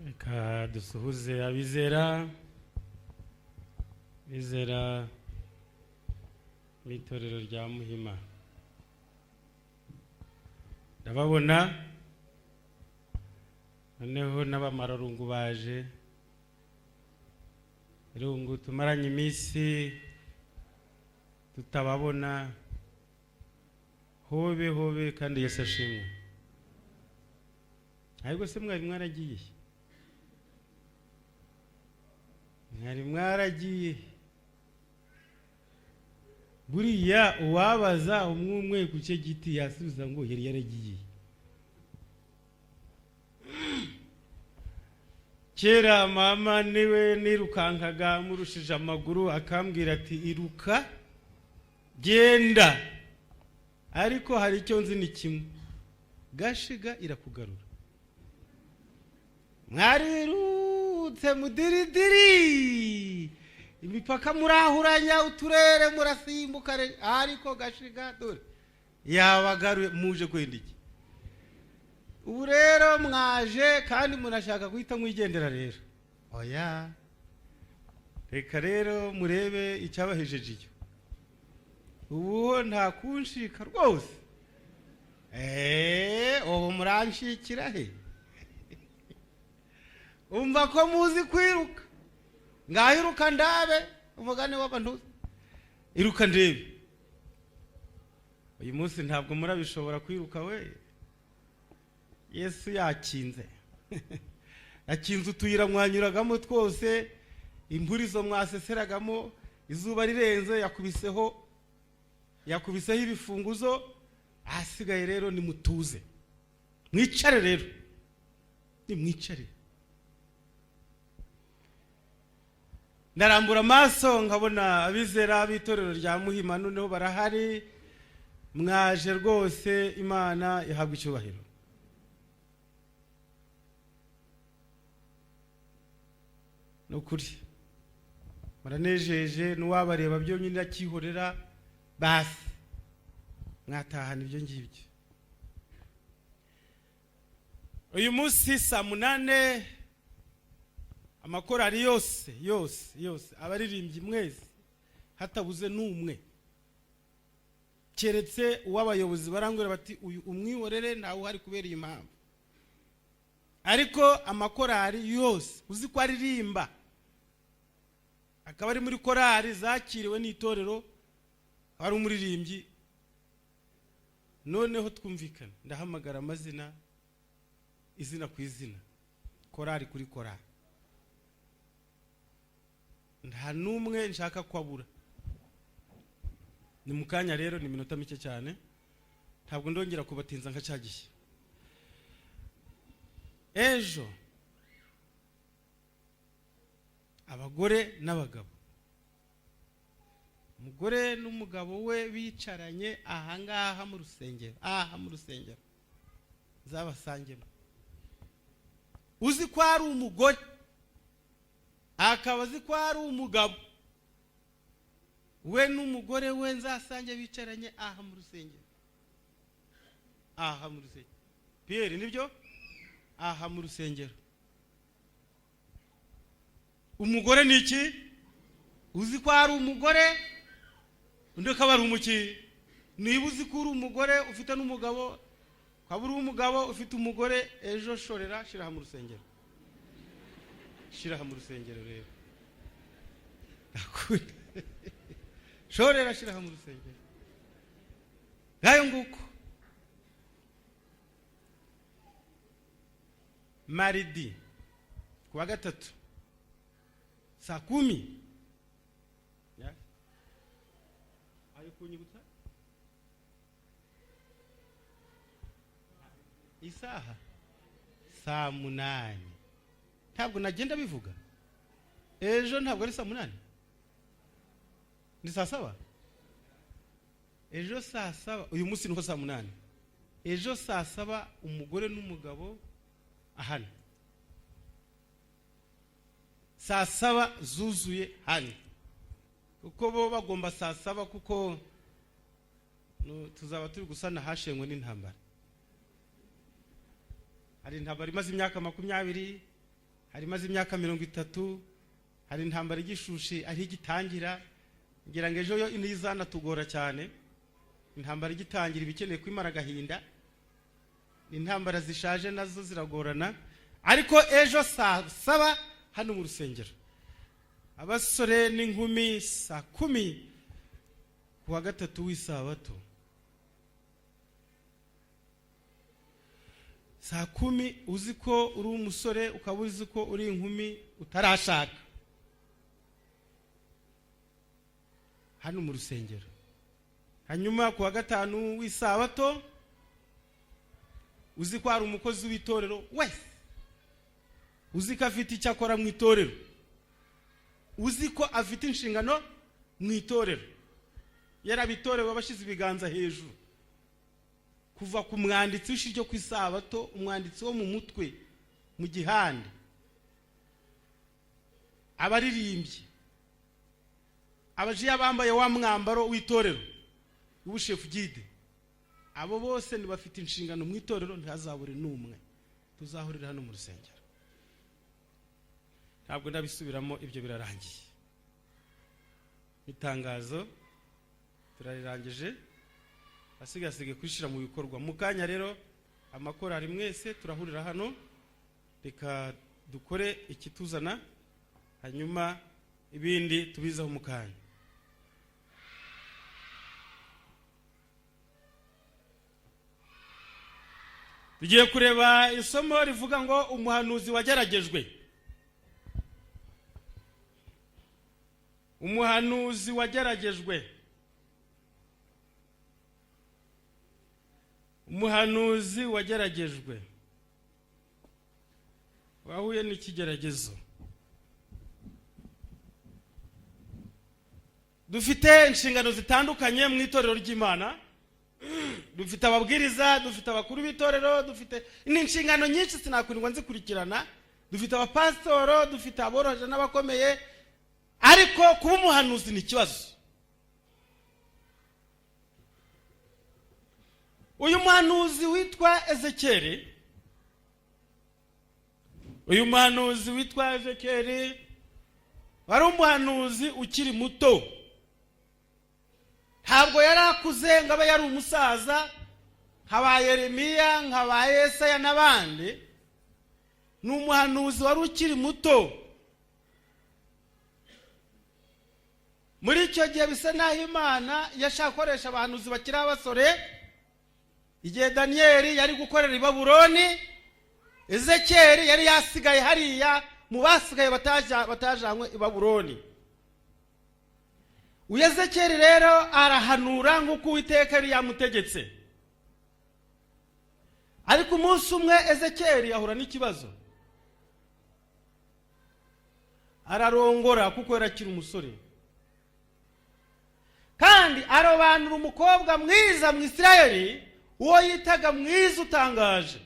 Reka dusuhuze abizera, bizera mu itorero rya Muhima. Ndababona noneho n'abamararungu baje, irungu tumaranye iminsi tutababona. Hobe hobe, kandi Yesu ashimwe. Ariko se mwari mwaragiye? Mwari mwaragiye? Buriya uwabaza umwe umwe ku cye giti yasubiza ngo yari yaragiye. Kera mama niwe nirukankaga amurushije amaguru, akambwira ati: "Iruka, genda." Ariko hari icyo nzi ni kimwe: gashiga irakugarura. Mwarirutse mudiridiri, imipaka murahuranya, uturere murasimbuka, ariko gashiga dore yabagaruye. Muje kwenda iki ubu rero? Mwaje kandi munashaka guhita mwigendera rero? Oya, reka rero murebe icyabahejeje iyo. Ubu nta kunshika rwose. Ubu muranshikira he? Umva ko muzi kwiruka, ngaho iruka ndabe. Umugani w'abantu, iruka ndebe. Uyu munsi ntabwo murabishobora kwiruka we. Yesu yakinze, yakinze utuyira mwanyuragamo twose, impurizo mwaseseragamo izuba rirenze. Yakubiseho, yakubiseho ibifunguzo. Ahasigaye rero nimutuze, mwicare rero, nimwicare. Ndarambura amaso nkabona abizera b'itorero rya Muhima noneho barahari. Mwaje rwose, Imana ihabwa icyubahiro. Ni ukuri muranejeje, n'uwabareba byonyine akihorera. Basi mwatahana ibyo ngibyo. Uyu munsi saa 8, amakorari yose yose yose, abaririmbyi mwese hatabuze n'umwe, keretse uw'abayobozi barangurura bati: "Uyu umwihorere, ntawe uhari kubera iyi mpamvu." Ariko amakorari yose uzi ko aririmba, akaba ari muri korari zakiriwe n'itorero, akaba ari umuririmbyi, noneho twumvikane. Ndahamagara amazina, izina ku izina, korari kuri korari. Nta n'umwe nshaka ko abura. Ni mu kanya rero, ni iminota mike cyane, ntabwo ndongera kubatinza nka cya gihe. Ejo abagore n'abagabo, umugore n'umugabo we bicaranye ahangaha mu rusengero, aha mu rusengero zabasangemo. Uzi ko ari umugore, akaba azi ko ari umugabo, we n'umugore we nzasange bicaranye aha mu rusengero, aha mu rusengero. Pierre, nibyo? Aha mu rusengero. Umugore ni iki? Uzi ko ari umugore, undi akaba ari umuki. Niba uzi ko uri umugore ufite n'umugabo, ukaba uri umugabo ufite umugore, ejo shorera, shyira aha mu rusengero, shyira aha mu rusengero rero. Ndakunda. Shorera, shyira aha mu rusengero. Ngayo nguko. Mardi, kuwa gatatu, saa 10. Bari kunyibutsa isaha saa 8. Ntabwo nagenda bivuga ejo, ntabwo ari saa 8, ni saa 7. Ejo saa 7, uyu munsi niho saa 8, ejo saa 7, umugore n'umugabo hano saa 7 zuzuye hano, kuko bo bagomba saa 7, kuko tuzaba turi gusana hashenywe n'intambara. Hari intambara imaze imyaka 20, hari imaze imyaka 30, hari intambara igishushe ariho igitangira. Ngira ngo ejo yo ntizanatugora cyane. Intambara igitangira iba ikeneye kwimara agahinda. Intambara zishaje nazo ziragorana. Ariko ejo saa 7 hano mu rusengero, abasore n'inkumi saa 10, ku wa gatatu w'isabato saa 10. Uzi ko uri umusore, ukaba uzi ko uri inkumi utarashaka, hano mu rusengero. Hanyuma ku wa gatanu w'isabato, uzi ko hari umukozi w'itorero wese, uzi ko afite icyo akora mu itorero, uzi ko afite inshingano mu itorero, yarabitorewe, abashyize ibiganza hejuru, kuva ku mwanditsi w'ishuri ryo ku isabato, umwanditsi wo mu mutwe mu gihande, abaririmbyi, abajiya bambaye wa mwambaro w'itorero w'ubushefu gide, abo bose ntibafite inshingano mu itorero, ntihazabure n'umwe. Tuzahurira hano mu rusengero. Ntabwo ndabisubiramo, ibyo birarangiye. Itangazo turarirangije, asigasige kwishyira mu bikorwa. Mu kanya rero, amakorari mwese turahurira hano, reka dukore ikituzana, hanyuma ibindi tubizaho mu kanya. Tugiye kureba isomo rivuga ngo umuhanuzi wageragejwe. Umuhanuzi wageragejwe, umuhanuzi wageragejwe, wahuye n'ikigeragezo. Dufite inshingano zitandukanye mu itorero ry'Imana. Dufite ababwiriza, dufite abakuru b'itorero, dufite n'inshingano nyinshi, sinakwirwa nzikurikirana. Dufite abapasitoro, dufite aboroheje n'abakomeye, ariko kuba umuhanuzi ni ikibazo. Uyu muhanuzi witwa Ezekeri, uyu muhanuzi witwa Ezekeri wari umuhanuzi ukiri muto, ntabwo yari akuze ngo abe yari umusaza nka ba Yeremiya, nka ba Yesaya n'abandi. Ni umuhanuzi wari ukiri muto. Muri icyo gihe bisa n'aho Imana yashaka gukoresha abahanuzi bakiri abasore. Igihe Daniyeli yari gukorera i Babuloni, Ezekeri yari yasigaye hariya mu basigaye batajanywe i Babuloni. Uyu Ezekeri rero arahanura nk'uko Uwiteka yari yamutegetse. Ariko umunsi umwe Ezekeri ahura n'ikibazo, ararongora kuko yari akiri umusore, kandi arobanura umukobwa mwiza mu Isirayeli, uwo yitaga mwiza utangaje.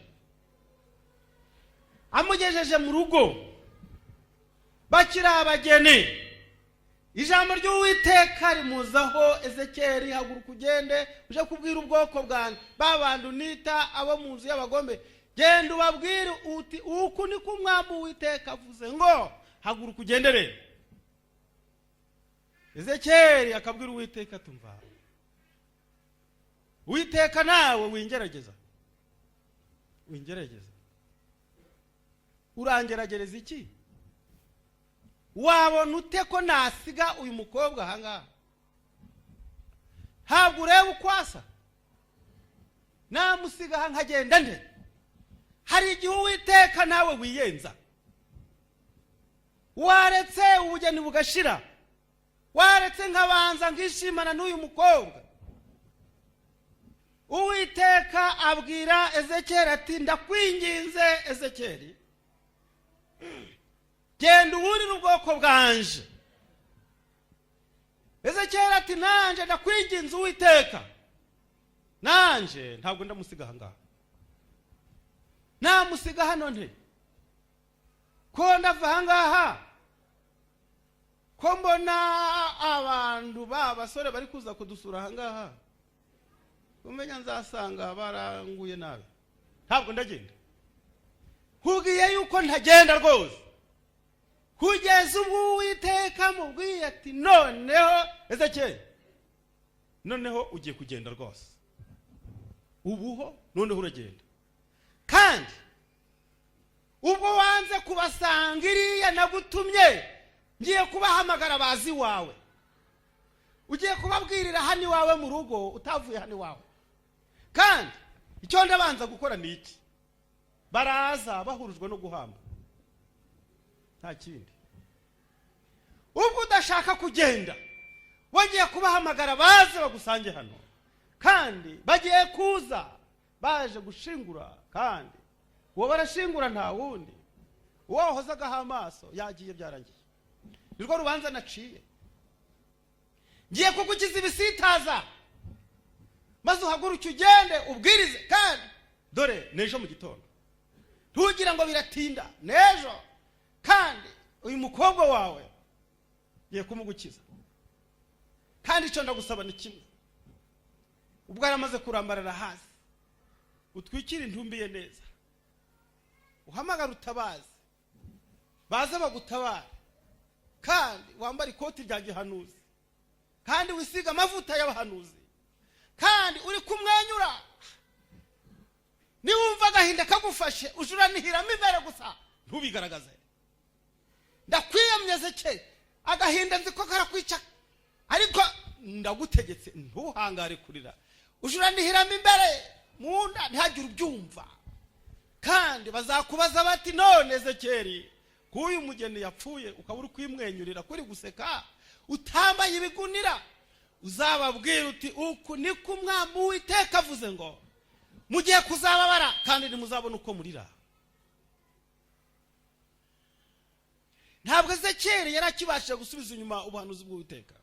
Amugejeje mu rugo bakiri abageni, ijambo ry'Uwiteka rimuzaho: Ezekeri, haguruka ugende uje kubwira ubwoko bwanjye, ba bantu nita abo mu nzu y'abagome, genda ubabwire uti uku niko umwami Uwiteka avuze ngo haguruka ugendere. Ezekeri akabwira Uwiteka, tumva Uwiteka, nawe wingerageza, wingerageza, urangeragereza iki? Wabona ute ko nasiga uyu mukobwa ahangaha? Ntabwo ureba uko asa? Namusiga aha nkagenda nde? Hari igihe Uwiteka nawe wiyenza, waretse ubugeni bugashira. Waretse nkabanza nkishimana n'uyu mukobwa. Uwiteka abwira Ezekeri ati: "Ndakwinginze Ezekeri, genda uburire ubwoko bwanje." Ezekeri ati: "Nanje ndakwinginze Uwiteka, nanje ntabwo ndamusiga ahangaha. Namusiga hano nte ko ndava ahangaha, ko mbona abantu ba basore bari kuza kudusura ahangaha, umenya nzasanga baranguye nabi? Ntabwo ndagenda. Nkubwiye yuko ntagenda rwose." Kugeza ubwo Uwiteka mubwiye ati: "Noneho Ezekeri, noneho ugiye kugenda rwose, ubuho noneho uragenda. Kandi ubwo wanze kubasanga iriya nagutumye, ngiye kubahamagara bazi iwawe. Ugiye kubabwirira hano iwawe mu rugo, utavuye hano iwawe. Kandi icyo ndabanza gukora ni iki? Baraza bahurujwe no guhamba, nta kindi. Ubwo udashaka kugenda, wagiye kubahamagara baze bagusange hano, kandi bagiye kuza baje gushingura. Kandi uwo barashingura nta wundi, uwo wahozagaho amaso yagiye, byarangiye. Nirwo rubanza naciye. Ngiye kugukiza ibisitaza, maze uhaguruke ugende ubwirize. Kandi dore n'ejo mu gitondo, ntugire ngo biratinda, n'ejo. Kandi uyu mukobwa wawe ngiye kumugukiza. Kandi icyo ndagusaba ni kimwe: ubwo yaramaze kurambarara hasi, utwikire intumbi ye neza, uhamagare utabazi baze bagutabare, kandi wambare ikoti rya gihanuzi, kandi wisiga amavuta y'abahanuzi, kandi uri kumwenyura. Niwumva agahinda kagufashe, uje uranihiramo imbere gusa, ntubigaragaze. Ndakwiyamye ke, agahinda nzi ko karakwica, ariko ndagutegetse ntuhangare kurira. Uje uranihiramo imbere mu nda, ntihagire ubyumva. Kandi bazakubaza bati: 'None Ezekeri, k'uyu mugeni yapfuye ukaba uri kwimwenyurira, kuri guseka, utambaye ibigunira?' Uzababwira uti: 'Uku niko Umwami Uwiteka avuze ngo: mugiye kuzababara, kandi ntimuzabona uko murira.'" Ntabwo Ezekeri yari akibashije gusubiza inyuma ubuhanuzi bw'Uwiteka.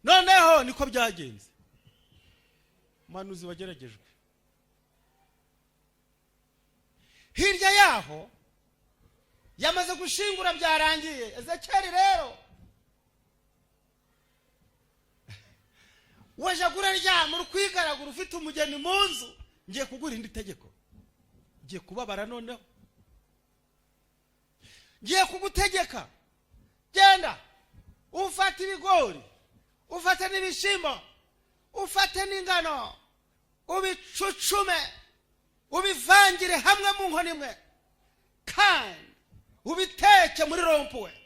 Noneho niko byagenze. Umuhanuzi wageragejwe. Hirya yaho yamaze gushingura, byarangiye. Ezekeri rero waje uraryama, uri kwigaragura, ufite umugeni mu nzu. Ngiye kuguha irindi tegeko, ngiye kubabara noneho, ngiye kugutegeka: genda ufate ibigori, ufate n'ibishyimbo, ufate n'ingano, ubicucume, ubivangire hamwe mu nkono imwe, kandi ubiteke muri rond-point,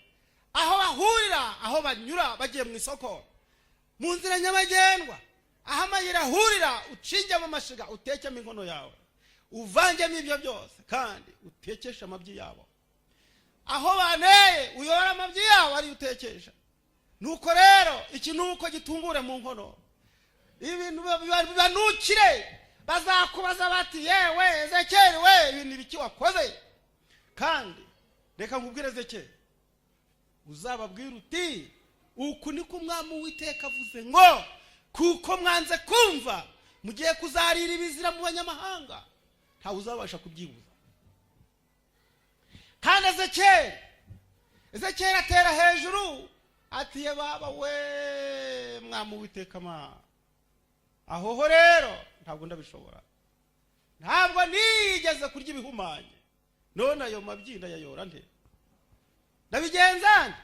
aho bahurira, aho banyura bagiye mu isoko, mu nzira nyabagendwa, aho amayira ahurira. Ucingemo amashiga, utekemo inkono yawe, uvangemo ibyo byose, kandi utekeshe amabyi yabo. Aho baneye uyora amabyi yabo, ariyo utekesha. Nuko rero iki nuko gitungure mu nkono, ibintu bibanukire. Bazakubaza bati: 'Yewe Ezekeri we, ibintu ibiki wakoze?' Kandi reka nkubwire Ezekeri, uzababwira uti: 'Uku niko Umwami Uwiteka avuze ngo: kuko mwanze kumva, mugiye kuzarira ibizira mu banyamahanga, ntawe uzabasha kubyibuza.'" Kandi Ezekeri atera hejuru ati: "Ye baba we, Mwami Uwiteka ma, aho ho rero ntabwo ndabishobora. Ntabwo nigeze kurya ibihumanye, none ayo mabyi ndayayora nte? Ndabigenza nte?"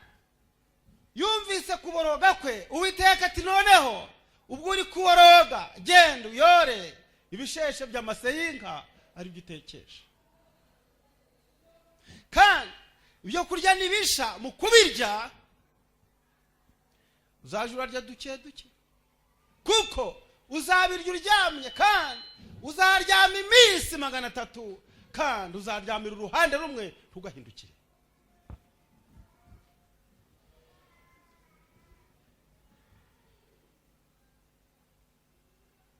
Yumvise kuboroga kwe, Uwiteka ati: "Noneho ubwo uri kuboroga, genda uyore ibisheshe by'amase y'inka, aribyo utekesha. Kandi ibyo kurya nibisha, mu kubirya uzajya urarya duke duke, kuko uzabirya uryamye, kandi uzaryama iminsi 300, kandi uzaryamira uruhande rumwe, ntugahindukire."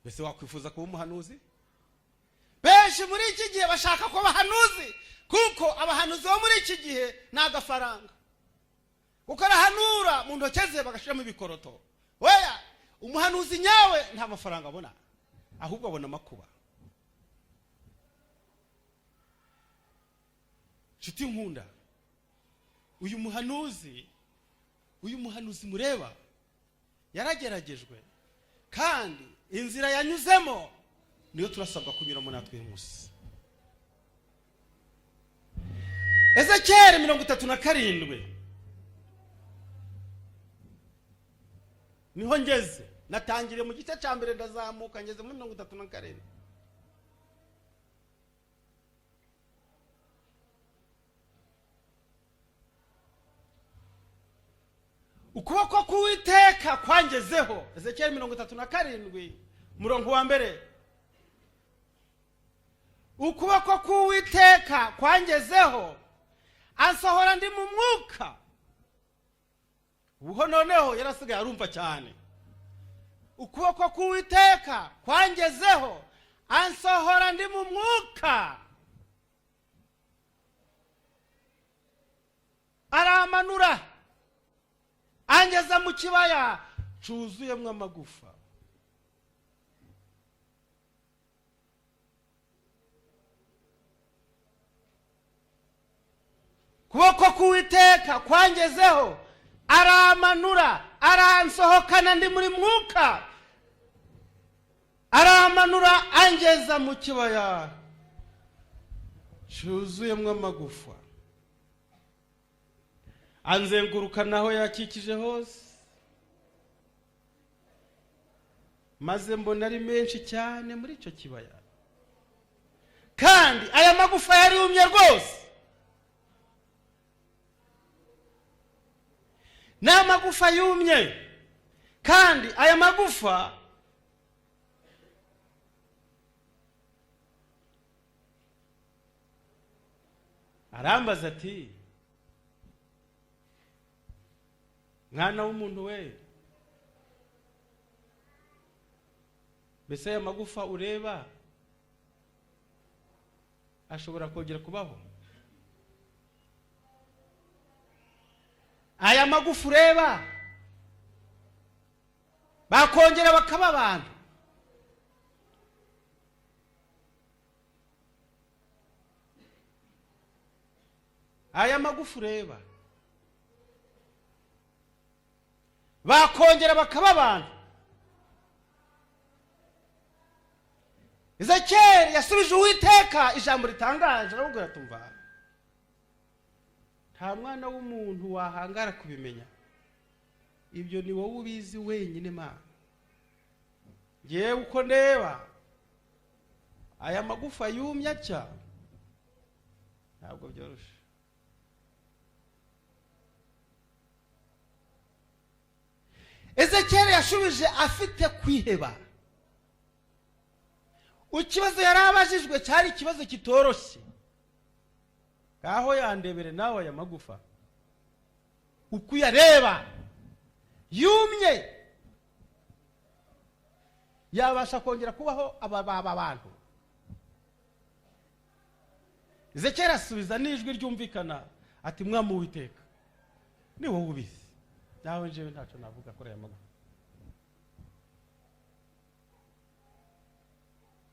Mbese wakwifuza kuba umuhanuzi? Benshi muri iki gihe bashaka kuba abahanuzi, kuko abahanuzi bo muri iki gihe ni agafaranga, kuko arahanura mu ntoki ze bagashyiramo ibikoroto. Weya, umuhanuzi nyawe nta mafaranga abona, ahubwo abona amakuba. Nshuti nkunda, uyu muhanuzi mureba yarageragejwe, kandi inzira yanyuzemo niyo turasabwa kunyuramo natwe uyu munsi. Ezekiyeli 37 niho ngeze. Natangiriye mu gice cya mbere, ndazamuka ngeze muri 37. Ukuboko k'Uwiteka kwangezeho. Ezekiyeli 37, umurongo wa mbere. Ukuboko k'Uwiteka kwangezeho, ansohora ndi mu mwuka. Ubu noneho yarasigaye arumva cyane. Ukuboko k'Uwiteka kwangezeho, ansohora ndi mu mwuka, aramanura angeza mu kibaya cyuzuyemo amagufa. Kuboko k'Uwiteka kwangezeho, aramanura, aransohokana ndi muri mwuka, aramanura angeza mu kibaya cyuzuyemo amagufa, anzenguruka naho yakikije hose, maze mbona ari menshi cyane muri icyo kibaya, kandi aya magufa yari yumye rwose. Ni amagufa yumye, kandi aya magufa arambaza ati: "Mwana w'umuntu we, mbese aya magufa ureba ashobora kongera kubaho? Aya magufa ureba bakongera bakaba abantu?" Aya magufa ureba bakongera bakaba abantu? Ezekiyeli yasubije Uwiteka ijambo ritangaje, aramubwira ati: "Umva, nta mwana w'umuntu wahangara kubimenya, ibyo ni wowe ubizi wenyine Mana. Ngewe uko ndeba aya magufa yumye atya, ntabwo byoroshye." Ezekiyeli yashubije afite kwiheba. Ikibazo yari abajijwe cyari ikibazo kitoroshye. Ngaho yandebere nawe, aya magufa uko uyareba yumye, yabasha kongera kubaho aba bantu? Ezekiyeli asubiza n'ijwi ryumvikana ati: "Mwami Uwiteka, ni wowe ubizi, nawe njyewe ntacyo navuga kuri aya magufa."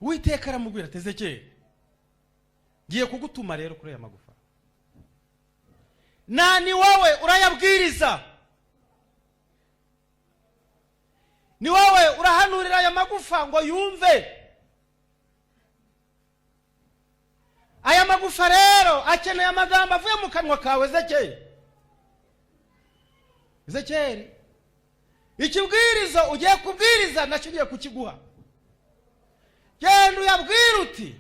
Uwiteka aramubwira ati: "Ezekiyeli, ngiye kugutuma rero kuri aya magufa. Nani wowe urayabwiriza, ni wowe urahanurira aya magufa ngo yumve. Aya magufa rero akeneye amagambo avuye mu kanwa kawe, Ezekiyeli. Ezekiyeli, ikibwirizo ugiye kubwiriza nacyo ugiye kukiguha. Genda uyabwire uti: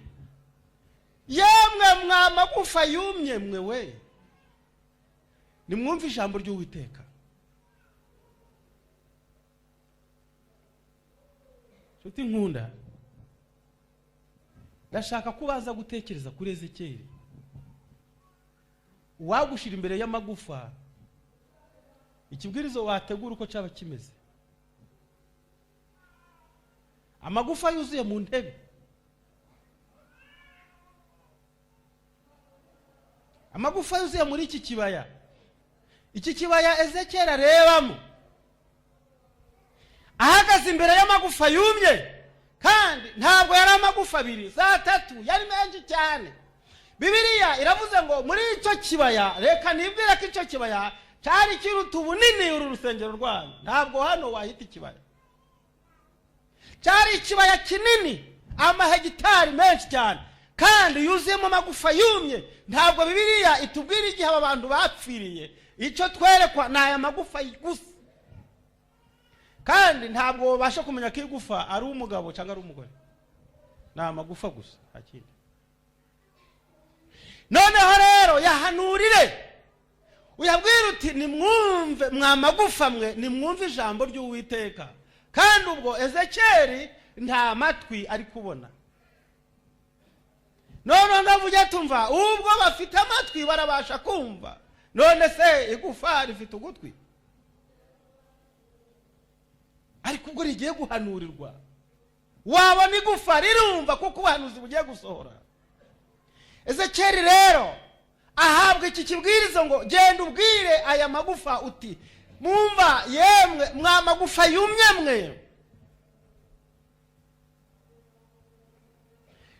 'Yemwe mwa magufa yumye mwe we, nimwumve ijambo ry'Uwiteka.'" Nshuti nkunda, ndashaka ko ubaza gutekereza kuri Ezekiyeli. Uwagushyira imbere y'amagufa, ikibwirizo wategura uko cyaba kimeze? Amagufa yuzuye mu ntebe, amagufa yuzuye muri iki kibaya. Iki kibaya Ezekiyeli arebamo ahagaze imbere y'amagufa yumye, kandi ntabwo yari amagufa abiri, za atatu, yari menshi cyane. Bibiliya iravuze ngo muri icyo kibaya, reka nibwire ko icyo kibaya cyari kiruta ubunini uru rusengero rwanyu. Ntabwo hano wahita ikibaya, cyari ikibaya kinini, amahegitari menshi cyane, kandi yuzuyemo amagufa yumye. Ntabwo Bibiliya itubwira igihe aba bantu bapfiriye, icyo twerekwa ni aya magufa gusa. Kandi ntabwo wabasha kumenya ko igufa ari umugabo cyangwa ari umugore, ni amagufa gusa, nta kindi. Noneho rero yahanurire, uyabwire uti: "Nimwumve mwa magufa mwe, nimwumve ijambo ry'Uwiteka." Kandi ubwo Ezekiyeli nta matwi ari kubona. Noneho ndavuge tumva, ubwo bafite amatwi barabasha kumva. None se igufa rifite ugutwi? Ariko ubwo rigiye guhanurirwa, wabona igufa rirumva, kuko ubuhanuzi bugiye gusohora. Ezekiyeli rero ahabwa iki kibwirizo ngo: "Genda ubwire aya magufa uti: mwumva yemwe mwa magufa yumye mwe,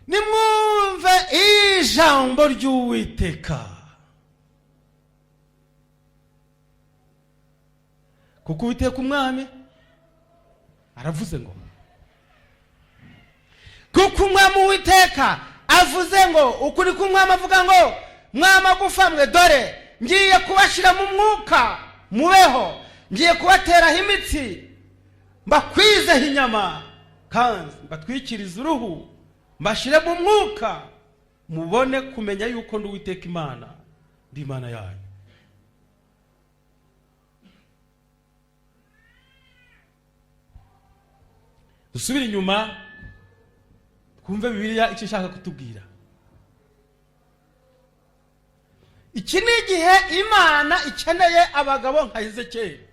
nimwumve ijambo ry'Uwiteka, kuko Uwiteka Umwami aravuze ngo, kuko Umwami Uwiteka avuze ngo, ukuri k'Umwami avuga ngo: mwa magufa mwe, dore ngiye kubashyira mu mwuka mubeho, ngiye kubateraho imitsi, mbakwizeho inyama, kandi mbatwikirize uruhu, mbashyire mu mwuka, mubone kumenya yuko ndi Uwiteka Imana, ndi Imana yanyu." Dusubire inyuma twumve Bibiliya icyo ishaka kutubwira. Iki ni igihe Imana ikeneye abagabo nka Ezekiyeli,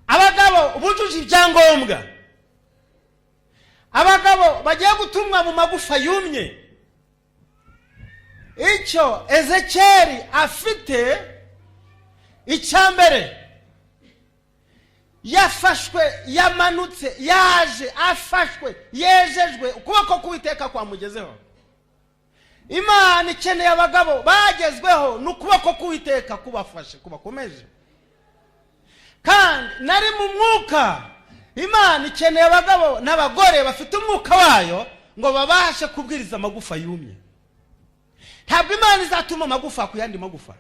abagabo bujuje ibyangombwa, abagabo bagiye gutumwa mu magufa yumye. Icyo Ezekiyeli afite, icya mbere, yafashwe, yamanutse, yaje afashwe, yejejwe, ukuboko k'Uwiteka kwamugezeho. Imana ikeneye abagabo bagezweho n'ukuboko k'Uwiteka kubafashe, kubakomeje, kandi nari mu mwuka. Imana ikeneye abagabo n'abagore bafite umwuka wayo ngo babashe kubwiriza amagufa yumye. Ntabwo Imana izatuma amagufa ku yandi magufa.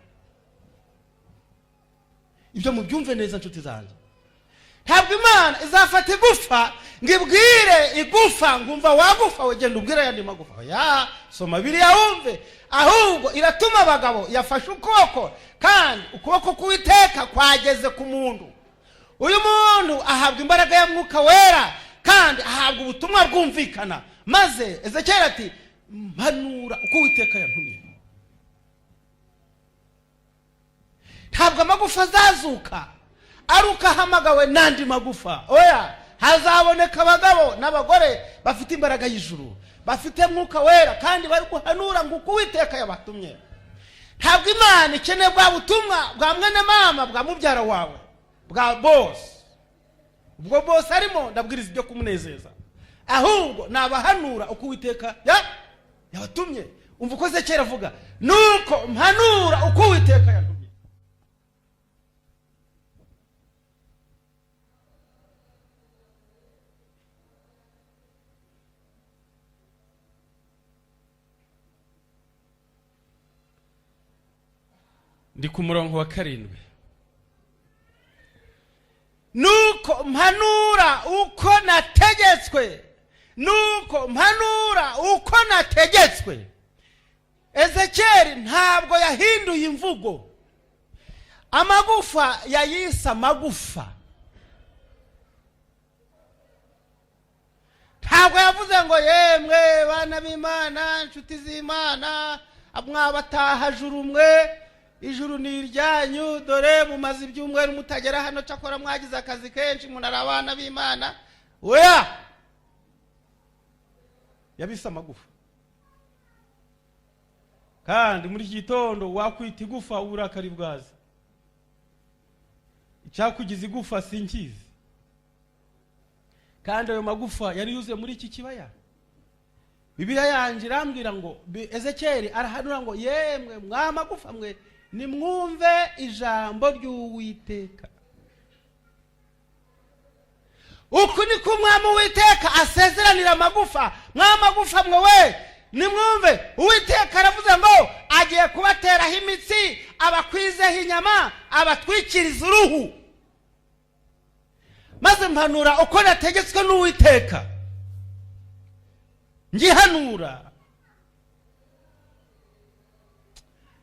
Ibyo mubyumve neza, nshuti zanjye. Ntabwo Imana izafata igufa ngo ibwire igufa ngo: "Umva wagufa wegenda ubwire ayandi magufa." Ya soma biriya wumve. Ahubwo iratuma abagabo yafashe ukuboko, kandi ukuboko k'Uwiteka kwageze ku muntu. Uyu muntu ahabwa imbaraga ya Mwuka Wera, kandi ahabwa ubutumwa bwumvikana. Maze Ezekiyeli ati: "Mpanura uko Uwiteka yantumye." Ntabwo amagufa azazuka ari uko ahamagawe n'andi magufa, oya. Hazaboneka abagabo n'abagore bafite imbaraga y'ijuru, bafite Mwuka Wera, kandi bari guhanura ngo uko Uwiteka yabatumye. Ntabwo Imana ikeneye bwa butumwa bwa mwene mama, bwa mubyara wawe, bwa boss. Ubwo boss arimo ndabwiriza ibyo kumunezeza. Ahubwo ni abahanura uko Uwiteka yabatumye. Umva uko Ezekiyeli avuga: "Nuko mpanura uko Uwiteka yantumye." Ndi ku murongo wa 7. "Nuko mpanura uko nategetswe, nuko mpanura uko nategetswe." Ezekiyeli ntabwo yahinduye imvugo. Amagufa yayise amagufa. Ntabwo yavuze ngo: "Yemwe bana b'Imana, inshuti z'Imana, mwabataha juru mwe, ijuru ni iryanyu, dore mumaze ibyumweru mutagera hano, cyakora mwagize akazi kenshi, munari abana b'Imana." Oya, yabise amagufa. Kandi muri iki gitondo wakwita igufa uburakari bwaza. Icyakugize igufa sinkizi. Kandi ayo magufa yari yuzuye muri iki kibaya. Bibiliya yanjye irambwira ngo Ezekiyeli arahanura ngo: "Yemwe mwa magufa mwe, nimwumve ijambo ry'Uwiteka. Uku ni ko Umwami Uwiteka asezeranira amagufa: mwa magufa mwe we, nimwumve. Uwiteka aravuze ngo agiye kubateraho imitsi, abakwizeho inyama, abatwikiriza uruhu." Maze mpanura uko nategetswe n'Uwiteka. Ngihanura,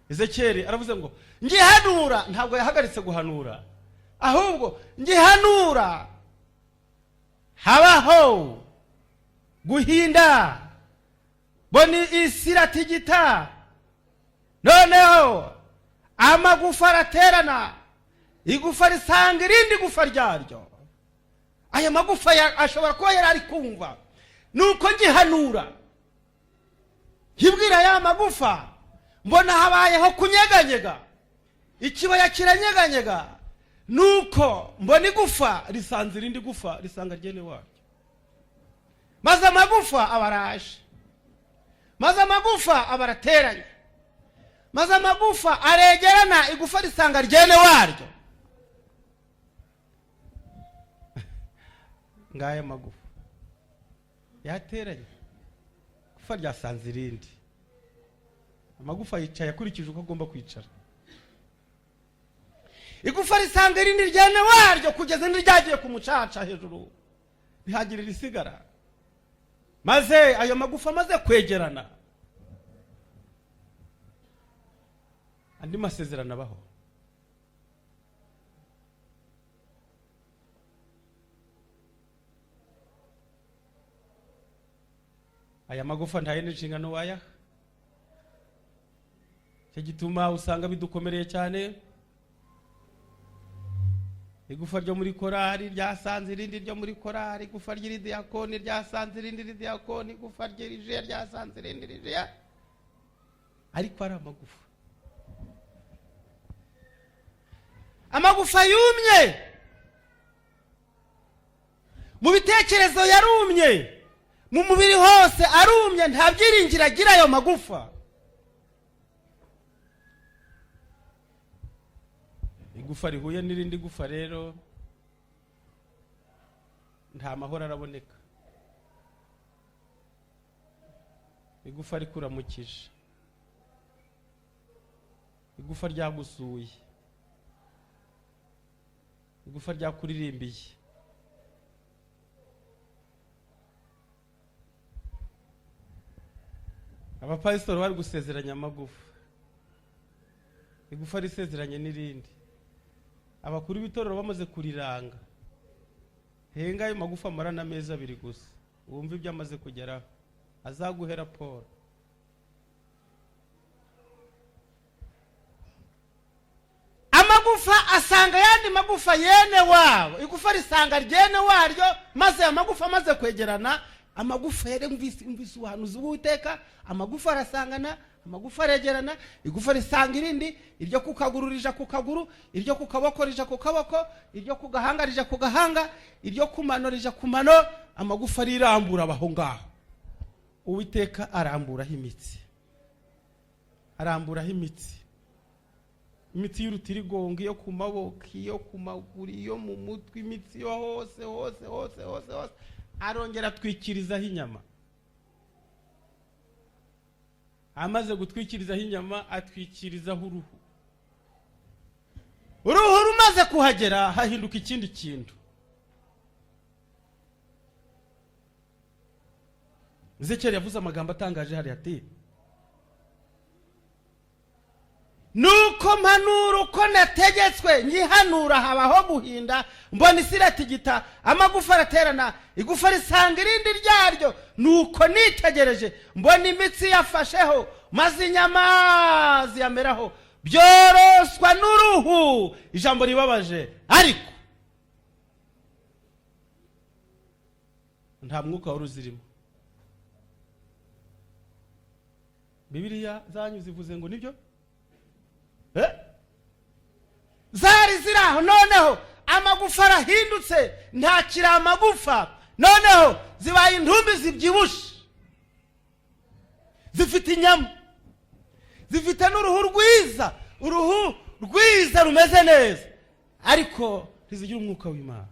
Ezekiyeli aravuze ngo ngihanura, ntabwo yahagaritse guhanura, ahubwo ngihanura habaho guhinda, mbona isi iratigita, noneho amagufa araterana, igufa risanga irindi gufa ryaryo. Aya magufa ashobora kuba yari ari kumva. Nuko ngihanura, nkibwira ya magufa, mbona habayeho kunyeganyega, ikibaya kiranyeganyega, nuko mbona igufa risanze irindi gufa, risanga ryene waryo, maze amagufa aba araje, maze amagufa aba arateranye, maze amagufa aregerana, igufa risanga ryene waryo. Ngaya magufa yateranye, igufa ryasanze irindi, amagufa yicaye akurikije uko agomba kwicara, igufa risanga irindi ryene waryo, kugeza indi ryagiye ku mucaca hejuru, ntihagire irisigara. Maze ayo magufa amaze kwegerana, andi masezerano abaho. Aya magufa nta yindi nshingano wayaha. Icyo gituma usanga bidukomereye cyane. Igufa ryo muri korari ryasanze irindi ryo muri korari, igufa ry'iridiyakoni ryasanze irindi ridiyakoni, igufa ry'irijiya ryasanze irindi rijiya, ariko ari amagufa, amagufa yumye mu bitekerezo, yarumye mu mubiri hose, arumye, nta byiringiro agira ayo magufa. Igufa rihuye n'irindi gufa rero, nta mahoro araboneka. Igufa rikuramukije, igufa ryagusuye, igufa ryakuririmbiye, abapasitori bari gusezeranya amagufa, igufa risezeranye n'irindi, abakuru b'itorero bamaze kuriranga, henga ayo magufa amarana amezi 2 gusa, wumve ibyo amaze kugeraho, azaguhe raporo. Amagufa asanga ayandi magufa yene wabo, igufa risanga ryene waryo, maze aya magufa amaze kwegerana, amagufa yari mvise ubuhanuzi bw'Uwiteka, amagufa arasangana, amagufa aregerana, igufa risanga irindi, iryo ku kaguru rija ku kaguru, iryo ku kaboko rija ku kaboko, iryo ku gahanga rija ku gahanga, iryo ku mano rija ku mano, amagufa arirambura abaho ngaho. Uwiteka aramburaho imitsi, aramburaho imitsi, imitsi y'urutirigongo, iyo ku maboko, iyo ku maguru, iyo mu mutwe, imitsi yo hose hose hose hose hose, arongera atwikirizaho inyama. Amaze gutwikirizaho inyama, atwikirizaho uruhu. Uruhu rumaze kuhagera, hahinduka ikindi kintu. Ezekiyeli yavuze amagambo atangaje hariya ati: "Nuko mpanura uko nategetswe, nyihanura habaho guhinda, mbona isi iratigita, amagufa araterana, igufa risanga irindi ryaryo. Nuko nitegereje, mbona imitsi yafasheho, maze inyama ziyameraho, byoroswa n'uruhu." Ijambo ribabaje, ariko Nta mwuka wari uzirimo. Bibiliya zanyu zivuze ngo nibyo. Zari ziri aho, noneho amagufa arahindutse, ntakiri amagufa, noneho zibaye intumbi zibyibushe, zifite inyama, zifite n'uruhu rwiza, uruhu rwiza rumeze neza, ariko ntizigira umwuka w'Imana.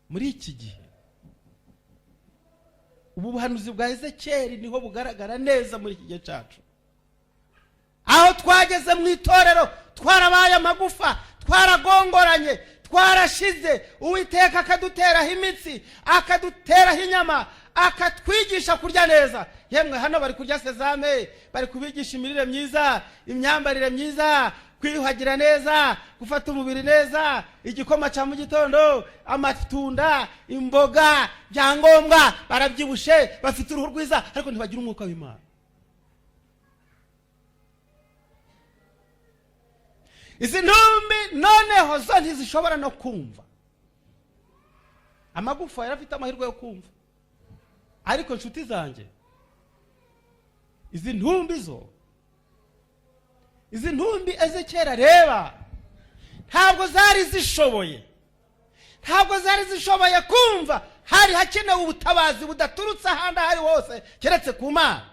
Muri iki gihe ubu buhanuzi bwa Ezekiyeli niho bugaragara neza muri iki gihe cyacu, aho twageze mu itorero twarabaye amagufa, twaragongoranye, twarashize. Uwiteka akaduteraho imitsi, akaduteraho inyama, akatwigisha kurya neza. Yemwe, hano bari kurya sezame, bari kubigisha imirire myiza, imyambarire myiza, kwiyuhagira neza, gufata umubiri neza, igikoma cya mu gitondo, amatunda, imboga, byangombwa. Barabyibushe, bafite uruhu rwiza, ariko ntibagira umwuka w'Imana. Izi ntumbi noneho zo ntizishobora no kumva. Amagufa yari afite amahirwe yo kumva, ariko inshuti zanjye, izi ntumbi zo, izi ntumbi Ezekiyeli areba, ntabwo zari zishoboye, ntabwo zari zishoboye kumva. Hari hakenewe ubutabazi budaturutse ahandi aho ari hose keretse ku Mana.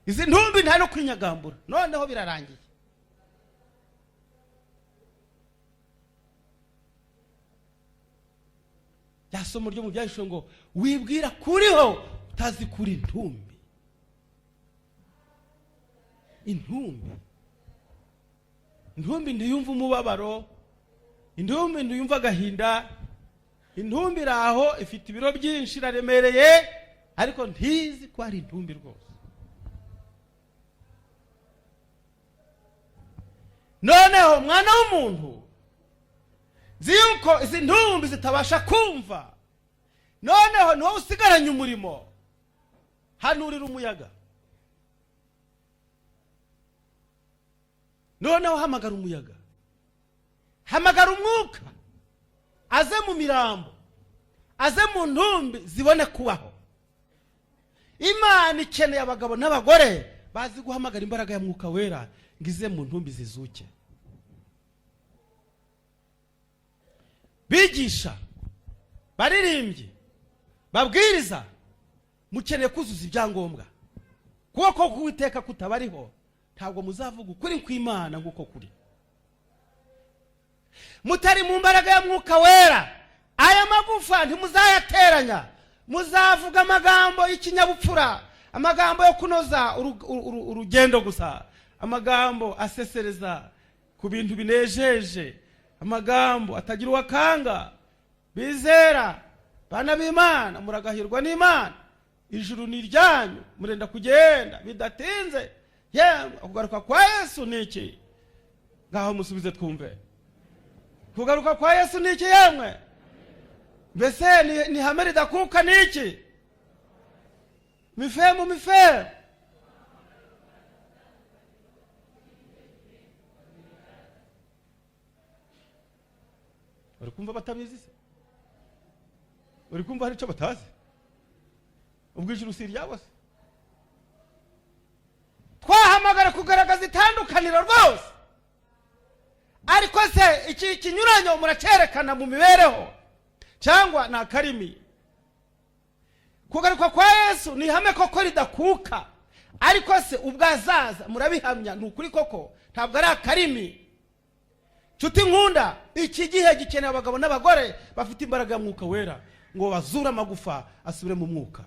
Izi ntumbi nta no kwinyagambura, noneho birarangiye. Rya somo ryo mu Byahishuwe ngo wibwira kuriho utazi kuri intumbi. Intumbi, intumbi ntiyumva umubabaro, intumbi ntiyumva agahinda, intumbi iri aho ifite ibiro byinshi, iraremereye, ariko ntizi ko ari intumbi rwose. Noneho mwana w'umuntu, nzi yuko izi ntumbi zitabasha kumva, noneho ni wowe usigaranye umurimo. Hanurira umuyaga, noneho hamagara umuyaga, hamagara umwuka, aze mu mirambo, aze mu ntumbi zibone kubaho. Imana ikeneye abagabo n'abagore bazi guhamagara imbaraga ya Mwuka Wera ngo ize mu ntumbi zizuke. Bigisha, baririmbyi, babwiriza, mukeneye kuzuza ibyangombwa. Kuboko k'Uwiteka kutabariho, ntabwo muzavuga ukuri kw'Imana nk'uko kuri. Mutari mu mbaraga ya Mwuka Wera, aya magufa ntimuzayateranya. Muzavuga amagambo y'ikinyabupfura, amagambo yo kunoza urugendo gusa, amagambo asesereza ku bintu binejeje, amagambo atagira uwakanga. Bizera bana b'Imana, muragahirwa n'Imana, ijuru ni iryanyu, murenda kugenda bidatinze. Yemwe, kugaruka kwa Yesu ni iki? Ngaho musubize twumve. Kugaruka kwa Yesu ni iki? Yemwe, mbese ni ihame ridakuka ni iki? Mifemu mifemu. Uri kumva batabizi se? Uri kumva hari icyo batazi? Ubwo ijuru si iryabo se? Twahamagara kugaragaza itandukaniro rwose, ariko se iki kinyuranyo muracyerekana mu mibereho cyangwa ni akarimi? Kugaruka kwa Yesu ni ihame koko ridakuka, ariko se ubwo azaza murabihamya ni ukuri koko, ntabwo ari akarimi? Nshuti nkunda, iki gihe gikeneye abagabo n'abagore bafite imbaraga ya Mwuka Wera ngo bazure amagufa asubire mu mwuka.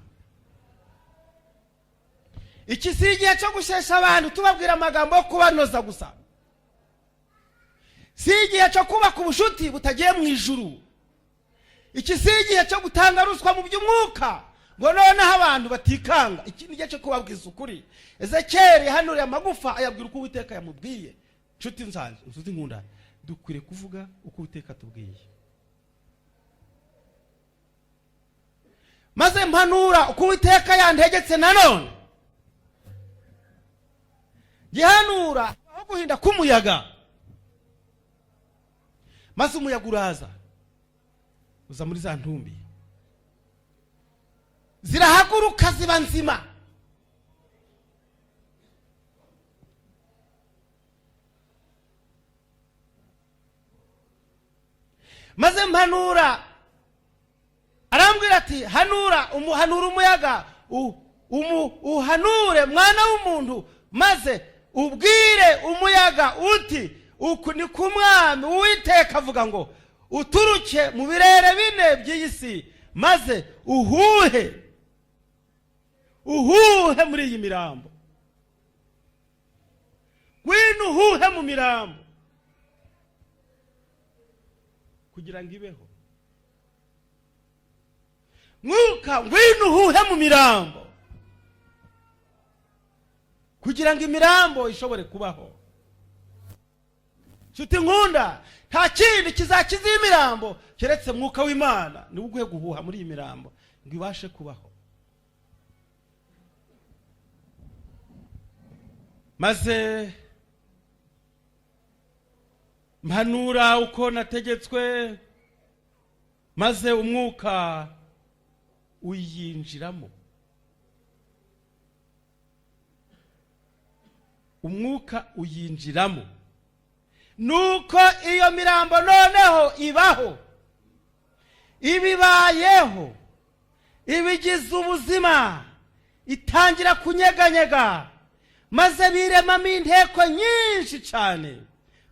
Iki si igihe cyo gushesha abantu tubabwira amagambo yo kubanoza gusa, si igihe cyo kubaka ubushuti butagiye mu ijuru. Iki si igihe cyo gutanga ruswa mu by'umwuka ngo noneho abantu batikanga. Iki ni igihe cyo kubabwiza ukuri. Ezekiyeli yahanuriye amagufa ayabwira uko Uwiteka yamubwiye. Nshuti nsanzwe, nshuti nkunda, dukwiriye kuvuga uko Uwiteka atubwiye. Maze mpanura uko Uwiteka yantegetse nanone, gihanura aho guhinda k'umuyaga. Maze umuyaga uraza, uza muri za ntumbi, zirahaguruka, ziba nzima. Maze mpanura, arambwira ati: "Hanura, umuhanura umuyaga, uhanure, mwana w'umuntu, maze ubwire umuyaga uti: 'Uku ni ku Mwami Uwiteka avuga ngo: Uturuke mu birere bine by'iyi si, maze uhuhe, uhuhe muri iyi mirambo. Ngwino uhuhe mu mirambo kugira ngo ibeho. Mwuka, ngwino uhuhe mu mirambo kugira ngo imirambo ishobore kubaho.'" Nshuti nkunda, nta kindi kizakiza iyi mirambo keretse Mwuka w'Imana. Niwe uguhe guhuha muri iyi mirambo ngo ibashe kubaho. Maze mpanura uko nategetswe, maze umwuka uyinjiramo. Umwuka uyinjiramo, nuko iyo mirambo noneho ibaho, ibibayeho, ibigize ubuzima, itangira kunyeganyega, maze biremamo inteko nyinshi cyane.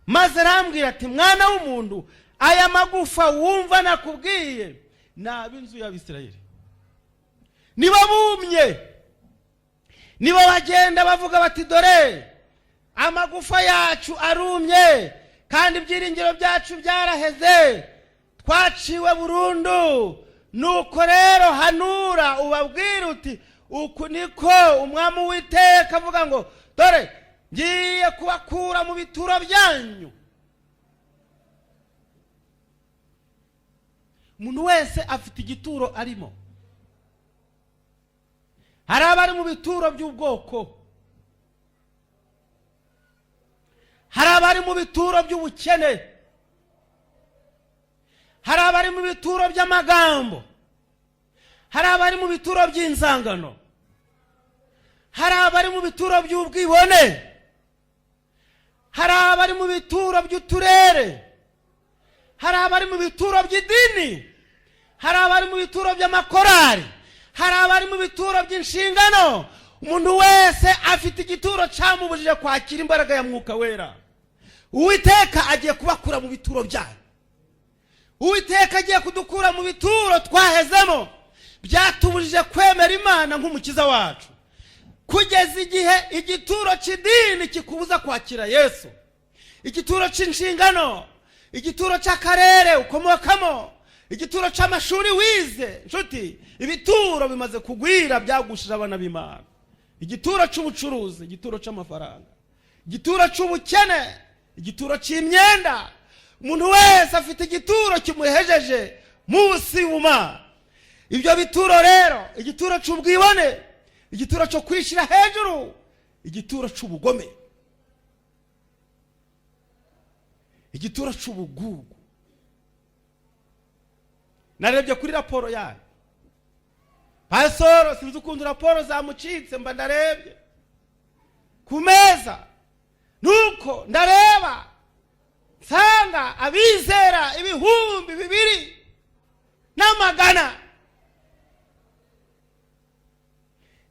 Maze arambwira ati: "Mwana w'umuntu, aya magufa wumva nakubwiye ni ab'inzu y'Abisirayeli. Niba bumye, nibo bagenda bavuga bati: 'Dore amagufa yacu arumye, kandi ibyiringiro byacu byaraheze, twaciwe burundu.' Nuko rero hanura, ubabwire uti: 'Uku niko Umwami Uwiteka avuga ngo: Dore ngiye kubakura mu bituro byanyu.'" Umuntu wese afite igituro arimo. Hari abari mu bituro by'ubwoko, hari abari mu bituro by'ubukene, hari abari mu bituro by'amagambo, hari abari mu bituro by'inzangano, hari abari mu bituro by'ubwibone, hari abari mu bituro by'uturere, hari abari mu bituro by'idini, hari abari mu bituro by'amakorari, hari abari mu bituro by'inshingano. Umuntu wese afite igituro cyamubujije kwakira imbaraga ya Mwuka Wera. Uwiteka agiye kubakura mu bituro byanyu. Uwiteka agiye kudukura mu bituro twahezemo byatubujije kwemera Imana nk'Umukiza wacu. Kugeza igihe igituro cy'idini kikubuza kwakira Yesu, igituro cy'inshingano, igituro cy'akarere ukomokamo, igituro cy'amashuri wize. Nshuti, ibituro bimaze kugwira byagushije abana b'Imana. Igituro cy'ubucuruzi, igituro cy'amafaranga, igituro cy'ubukene, igituro cy'imyenda. Umuntu wese afite igituro kimuhejeje munsi y'ubumana. Ibyo bituro rero: igituro cy'ubwibone, igituro cyo kwishyira hejuru, igituro cy'ubugome, igituro cy'ubugugu. Narebye kuri raporo yayo, pasoro, sinzi ukuntu raporo zamucitse, mba ndarebye ku meza, nuko ndareba nsanga abizera 2100,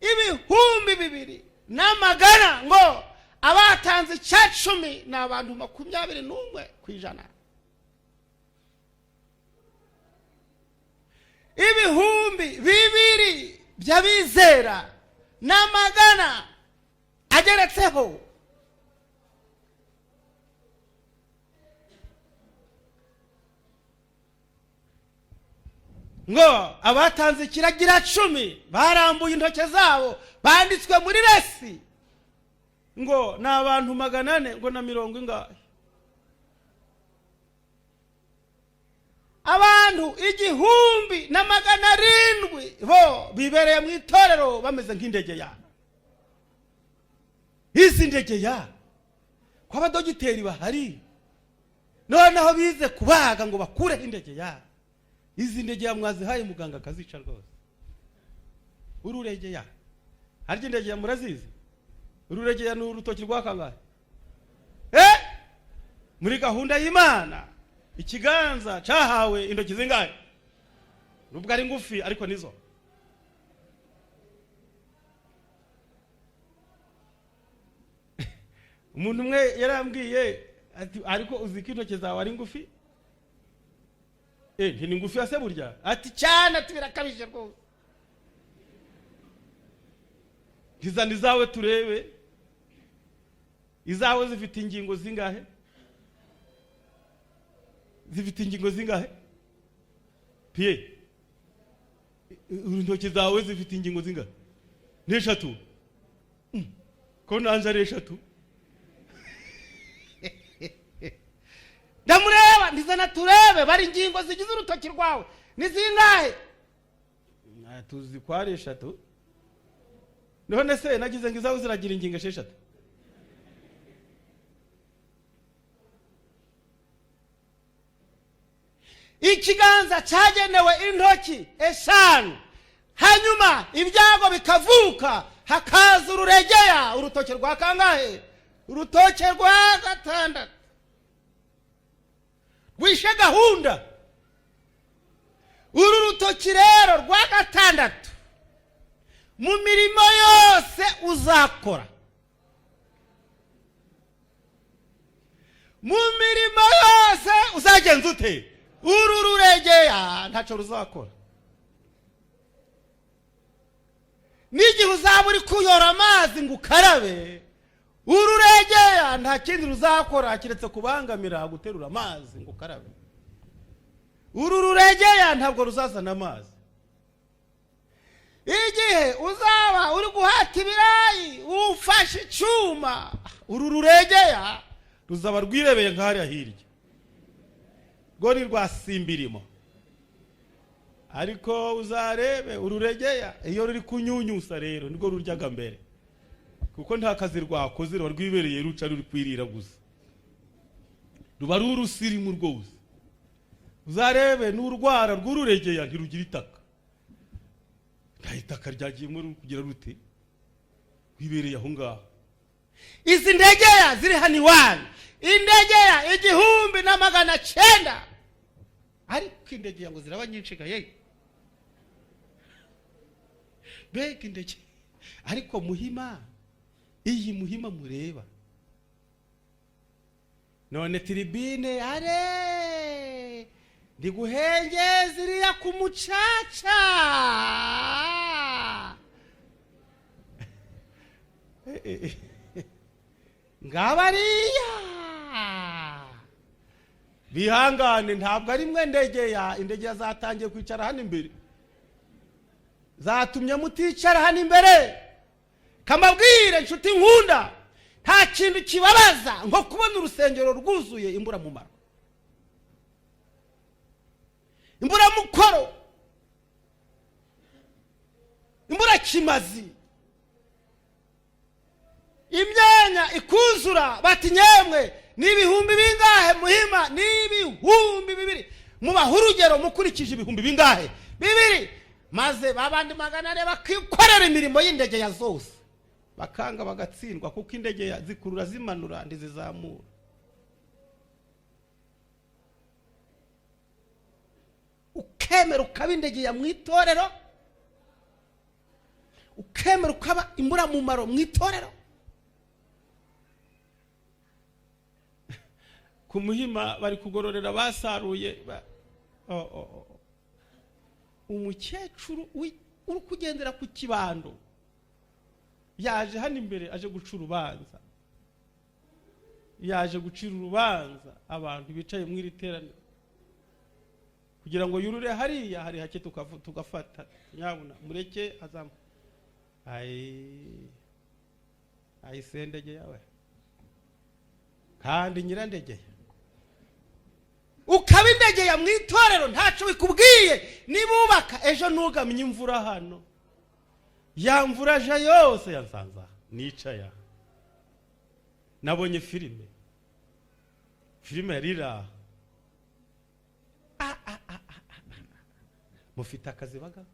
2100, ngo abatanze 10% ni abantu 21%. 2000 by'abizera n'amagana ageretseho, ngo abatanze ikiragira cumi barambuye intoki zabo banditswe muri resi, ngo ni abantu 400 ngo na mirongo ingahe. Abantu 1700 bo bibereye mu itorero bameze nk'indege ya izi ndege ya ko abadogiteri bahari. Noneho bize kubaga ngo bakureho indegeya. Izi ndegeya mwazihaye muganga akazica rwose. Ururegeya, harya indegeya murazizi? Ururegeya ni urutoki rwa kangahe? Eh, muri gahunda y'Imana ikiganza cyahawe intoki zingahe? Nubwo ari ngufi, ariko nizo. Umuntu umwe yarambwiye ati: "Ariko uzi ko intoki zawe ari ngufi?" Eh, nti: "Ni ngufi se burya?" Ati: "Cyane." Ati: "Birakabije rwose." Ntizana izawe turebe. Izawe zifite ingingo zingahe? Zifite ingingo zingahe, piye? Intoki zawe zifite ingingo zingahe? Ni eshatu. Ko nanjye ari eshatu. Ndamureba, ndizana turebe bari ingingo zigize urutoki rwawe ni zingahe? Tuzi ko ari eshatu. None se nagize ngo izawe ziragira ingingo esheshatu. Ikiganza cyagenewe intoki eshanu, hanyuma ibyago bikavuka, hakaza ururegeya, urutoki rwa kangahe? Urutoke rwa gatandatu rwishe gahunda. Uru rutoki rero rwa gatandatu, mu mirimo yose uzakora, mu mirimo yose uzagenza ute, uru ruregeya ntacyo ruzakora. N'igihe uzaba uri kuyora amazi ngo ukarabe, ururegeya nta kindi ruzakora keretse kubangamira guterura amazi ngo ukarabe. Uru ruregeya ntabwo ruzazana amazi. Igihe uzaba uri guhata ibirayi ufashe icyuma, uru ruregeya ruzaba rwirebeye nk'ahariya hirya, rwo ni rwa simbirimo. Ariko uzarebe ururegeya iyo ruri kunyunyusa rero, nirwo ruryaga mbere, kuko nta kazi rwakoze, ruba rwibereye ruca ruri kwirira gusa, ruba ari urusirimu rwose. Uzarebe n'urwara rw'ururegeya ntirugira itaka, nta itaka ryagiyemo kugira rute, rwibereye aho ngaho. Izi ndegeya ziri hano iwanyu, indegeya 1900, ariko indegeya ngo ziraba nyinshi ga ye. Mbega indege! Ariko Muhima, iyi Muhima mureba none, tribune are ndi guhengeza iriya ku mucaca. Ngabariya bihangane, ntabwo ari mwe ndegeya. Indegeya zatangiye kwicara hano imbere, zatumye muticara hano imbere. Kamabwire inshuti nkunda, nta kintu kibabaza nko kubona urusengero rwuzuye imburamumaro, imburamukoro, imburakimazi. Imyanya ikuzura, bati: "Nyemwe ni ibihumbi bingahe Muhima?" Ni 2000. Mubaha urugero mukurikije ibihumbi bingahe? Bibiri. Maze babandi 400 bakikorera imirimo y'indegeya zose, bakanga bagatsindwa, kuko indegeya zikurura zimanura, ntizizamura. Ukemera ukaba indegeya mu itorero, ukemera ukaba imburamumaro mu itorero. Ku Muhima bari kugororera basaruye. Umukecuru uri kugendera ku kibando yaje hano imbere, aje guca urubanza, yaje gucira urubanza abantu bicaye mu iri teraniro, kugira ngo yurure hariya hari hake tugafata. Nyabuna mureke azamu ayi yawe kandi nyirandegeye. Ukaba indegeya mu itorero ntacyo bikubwiye. Nibubaka ejo ntugamye imvura hano, ya mvura aje yose yansanze aha nicaye aha. Nabonye filime, filime yari iri aha. Mufite akazi bagabo.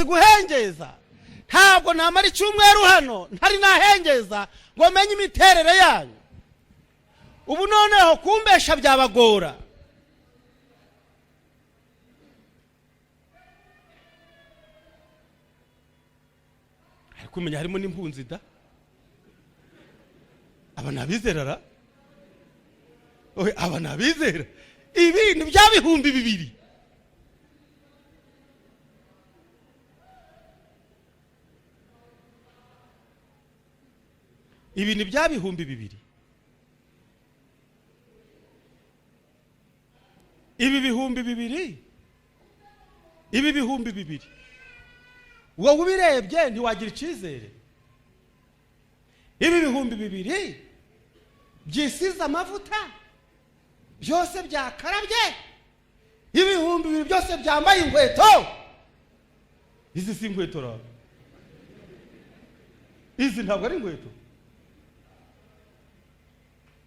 Guhengeza, ntabwo namara icyumweru hano ntari nahengeza ngo menye imiterere yanyu. Ubu noneho kumbesha byabagora. Ariko umenya harimo n'impunzi da. Aba ni abizera ra? Oye, aba ni abizera. Ibi ni bya 2000. Ibi ni bya 2000. Ibi 2000, ibi 2000, wowe ubirebye ntiwagira icyizere. Ibi 2000 byisize amavuta byose byakarabye, 2000 byose byambaye inkweto. Izi si inkweto ra, izi ntabwo ari inkweto.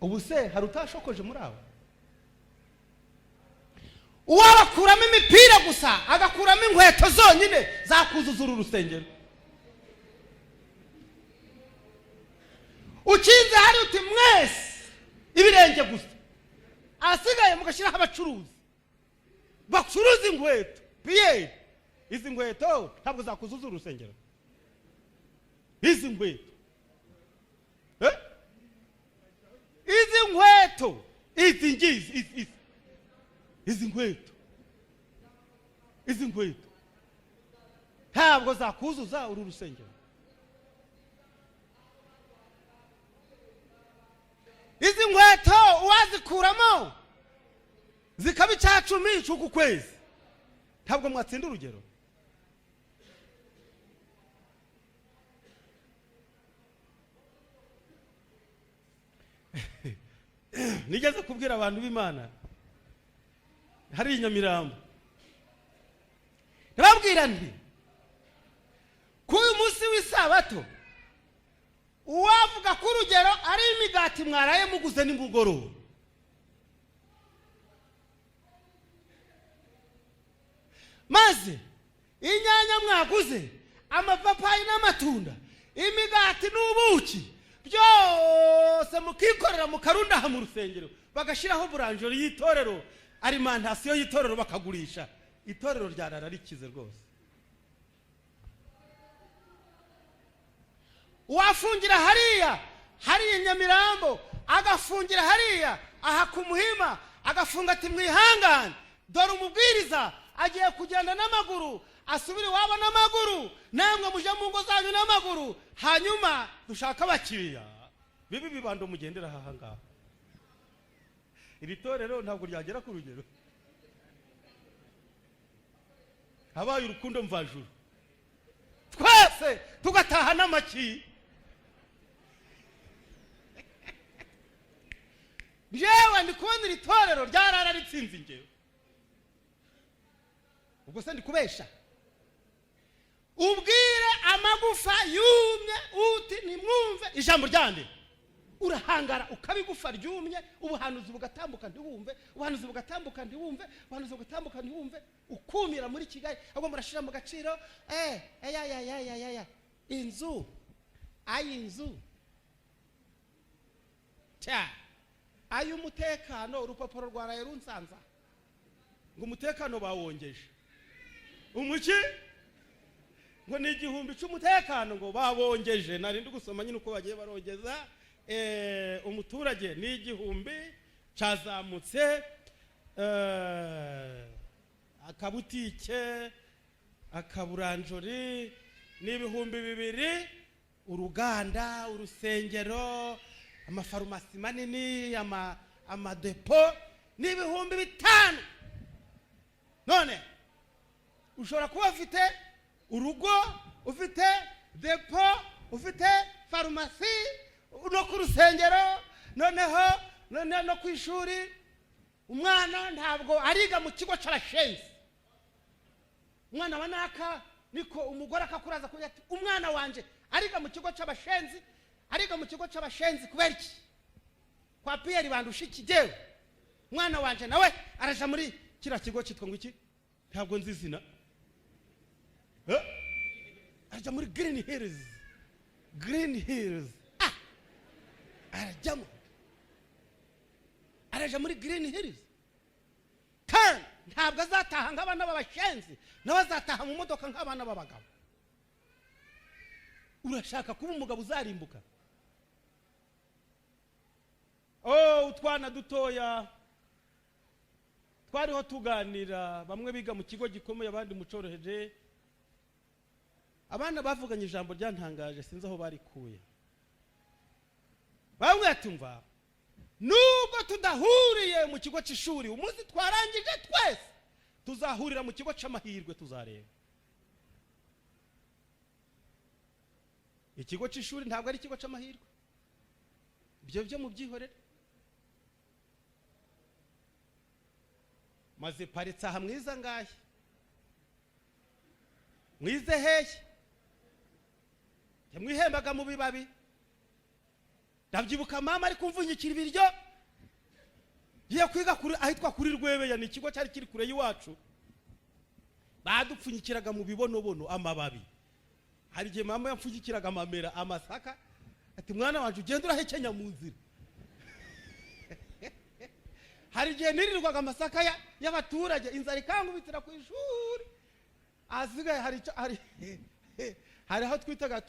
Ubu se hari utashokoje muri abo? Uwabakuramo imipira gusa, agakuramo inkweto zonyine, zakuzuza uru rusengero. Ukinze hari uti mwese ibirenge gusa, ahasigaye mugashyiraho abacuruzi bacuruza inkweto. Piyeri, izi nkweto ntabwo zakuzuza uru rusengero. Izi nkweto, eh? Izi nkweto, izi ngizi, izi, izi, izi nkweto, izi nkweto ntabwo zakuzuza uru rusengero. Izi nkweto uwazikuramo zikaba 10% cy'uku kwezi, ntabwo mwatsinda urugero. Nigeze kubwira abantu b'Imana hari i Nyamirambo, ndababwira nti kuri uyu munsi w'isabato, uwavuga ko urugero ari imigati mwaraye muguze nimugoroba, maze inyanya mwaguze, amapapayi n'amatunda, imigati n'ubuki, byose mukikorera mukarunda aha mu rusengero, bagashyiraho boulangerie y'itorero, alimentation y'itorero, bakagurisha, itorero ryarara rikize rwose. Uwafungira hariya hariya i Nyamirambo, agafungira hariya aha ku Muhima, agafunga ati mwihangane, dore umubwiriza agiye kugenda n'amaguru, asubire iwabo n'amaguru, namwe mujye mu ngo zanyu n'amaguru, hanyuma dushake abakiriya bibi bibando mugendera aha ngaha. Iri torero ntabwo ryagera ku rugero. Habaye urukundo mvajuru, twese tugataha n'amaki. Njyewe ndi kubona iri torero ryarara ritsinze ingewe. Ubwo se ndi kubesha? Ubwire amagufa yumye uti nimwumve ijambo ryande. Urahangara ukaba igufa ryumye, ubuhanuzi bugatambuka ntiwumve, ubuhanuzi bugatambuka ntiwumve, ubuhanuzi bugatambuka ntiwumve, ukumira muri Kigali. Ahubwo murashira mu gaciro. Ya ya ya ya ya ya, inzu ayi inzu cya ay'umutekano, urupapuro rwaraye runsanza ngo umutekano bawongeje umuki, ngo ni 1000 cy'umutekano ngo babongeje. Nari ndi gusoma nyine uko bagiye barongeza. Umuturage ni 1000 cyazamutse, akabutike, akaburanjori ni 2000, uruganda, urusengero, amafarumasi manini, amadepo ni 5000. None ushobora kuba ufite urugo, ufite depo, ufite farumasi, no ku rusengero, noneho none no ku ishuri. Umwana ntabwo ariga mu kigo cy'abashenzi. Umwana wa naka, niko umugore akakuraza kugira ati umwana wanje ariga mu kigo cy'abashenzi, ariga mu kigo cy'abashenzi kubera iki? Kwa Pierre bandusha iki? Jewe umwana wanje nawe araja muri kiriya kigo cyitwa ngo iki? Ntabwo nzi izina. Arajya muri Green Hills, Green Hills. Ah, arajyamo, araja muri Green Hills, kandi ntabwo azataha nk'abana b'abashenzi, nawe azataha mu modoka nk'abana b'abagabo. Urashaka kuba umugabo uzarimbuka? Oh, utwana dutoya twariho tuganira, bamwe biga mu kigo gikomeye, abandi mu cyoroheje. Abana bavuganye ijambo ryantangaje, sinzi aho barikuye. Bamwe ati: "Mva, nubwo tudahuriye mu kigo cy'ishuri, umunsi twarangije twese tuzahurira mu kigo cy'amahirwe, tuzareba." Ikigo cy'ishuri ntabwo ari ikigo cy'amahirwe, ibyo byo mubyihorere. Maze paritse aha mwiza ngahe, mwize hehe? Yamwihembaga mu bibabi. Ndabyibuka mama ari kumvunyikira ibiryo, ngiye kwiga kuri ahitwa kuri Rwebeya, ni ikigo cyari kiri kure y'iwacu. Badupfunyikiraga mu bibonobono, amababi. Hari igihe mama yapfunyikiraga amamera, amasaka, ati: "Mwana wanjye, ugenda urahekenya mu nzira." Hari igihe nirirwaga amasaka y'abaturage, inzara ikangubitira ku ishuri. Ahasigaye hari icyo hari aho twitaga,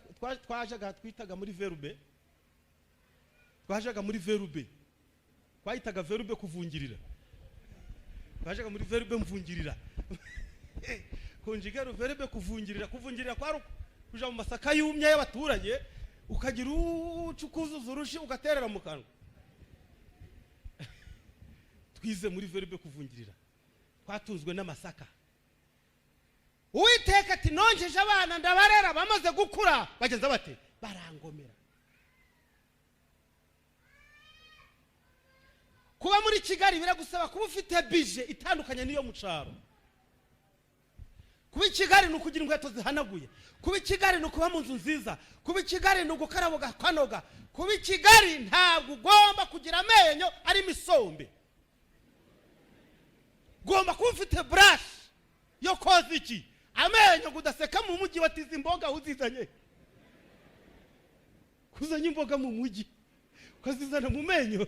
twajaga twitaga muri verube, twajaga muri verube, twahitaga verube kuvungirira. Twajaga muri verbe mvungirira, conjuguer verbe kuvungirira. Kuvungirira kwari kuja mu masaka yumye y'abaturage, ukagira uca ukuzuza urushi, ugaterera mu kanwa. Twize muri verbe kuvungirira, twatunzwe n'amasaka. Uwiteka ati: "Nongeje abana, ndabarera, bamaze gukura bageze bate? Barangomera." Kuba muri Kigali biragusaba kuba ufite budget itandukanye n'iyo mu cyaro. Kuba i Kigali ni ukugira inkweto zihanaguye, kuba i Kigali ni ukuba mu nzu nziza, kuba i Kigali ni ugukaraba ugakanoga. Kuba i Kigali ntabwo ugomba kugira amenyo arimo isombe, ugomba kuba ufite brush yo koza iki? Amenyo, ngo udaseka mu mujyi watiza imboga uzizanye. Kuzanye imboga mu mujyi ukazizana mu menyo,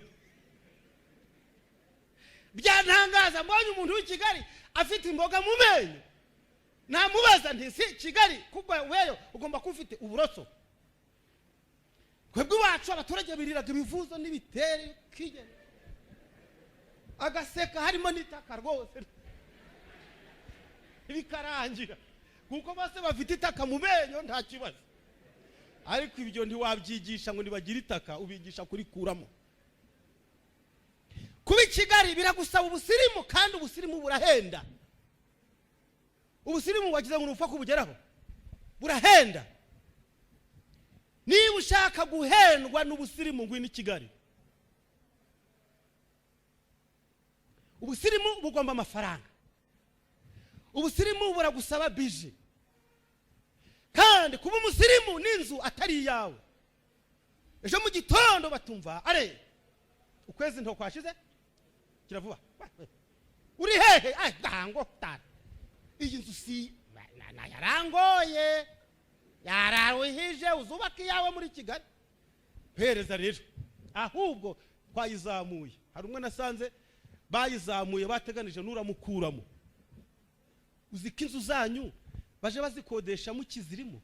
byantangaza mbonye umuntu w'i Kigali afite imboga mu menyo. Namubaza nti: "Si Kigali kuko weyo ugomba kuba ufite uburoso?" Twebwe iwacu abaturage biriraga ibivuzo n'ibitere, kigena agaseka harimo n'itaka rwose bikarangira, kuko bose bafite itaka mu menyo, nta kibazo. Ariko ibyo ntiwabyigisha ngo ntibagire itaka, ubigisha kurikuramo. Kuba i Kigali biragusaba ubusirimu, kandi ubusirimu burahenda. Ubusirimu wagize ngo ntupfa kubugeraho, burahenda. Niba ushaka guhendwa n'ubusirimu, ngwino i Kigali. Ubusirimu bugomba amafaranga, ubusirimu buragusaba budget, kandi kuba umusirimu n'inzu atari iyawe. Ejo mu gitondo batumva are ukwezi nto kwashize kiravuba, uri hehe? Ay, ngango tara iyi nzu si yarangoye, yararuhije. Uzubaka iyawe muri Kigali? Pereza rero ahubwo twayizamuye. Hari umwe nasanze bayizamuye, bateganije nuramukuramo. Uzi ko inzu zanyu baje bazikodesha mukizirimo?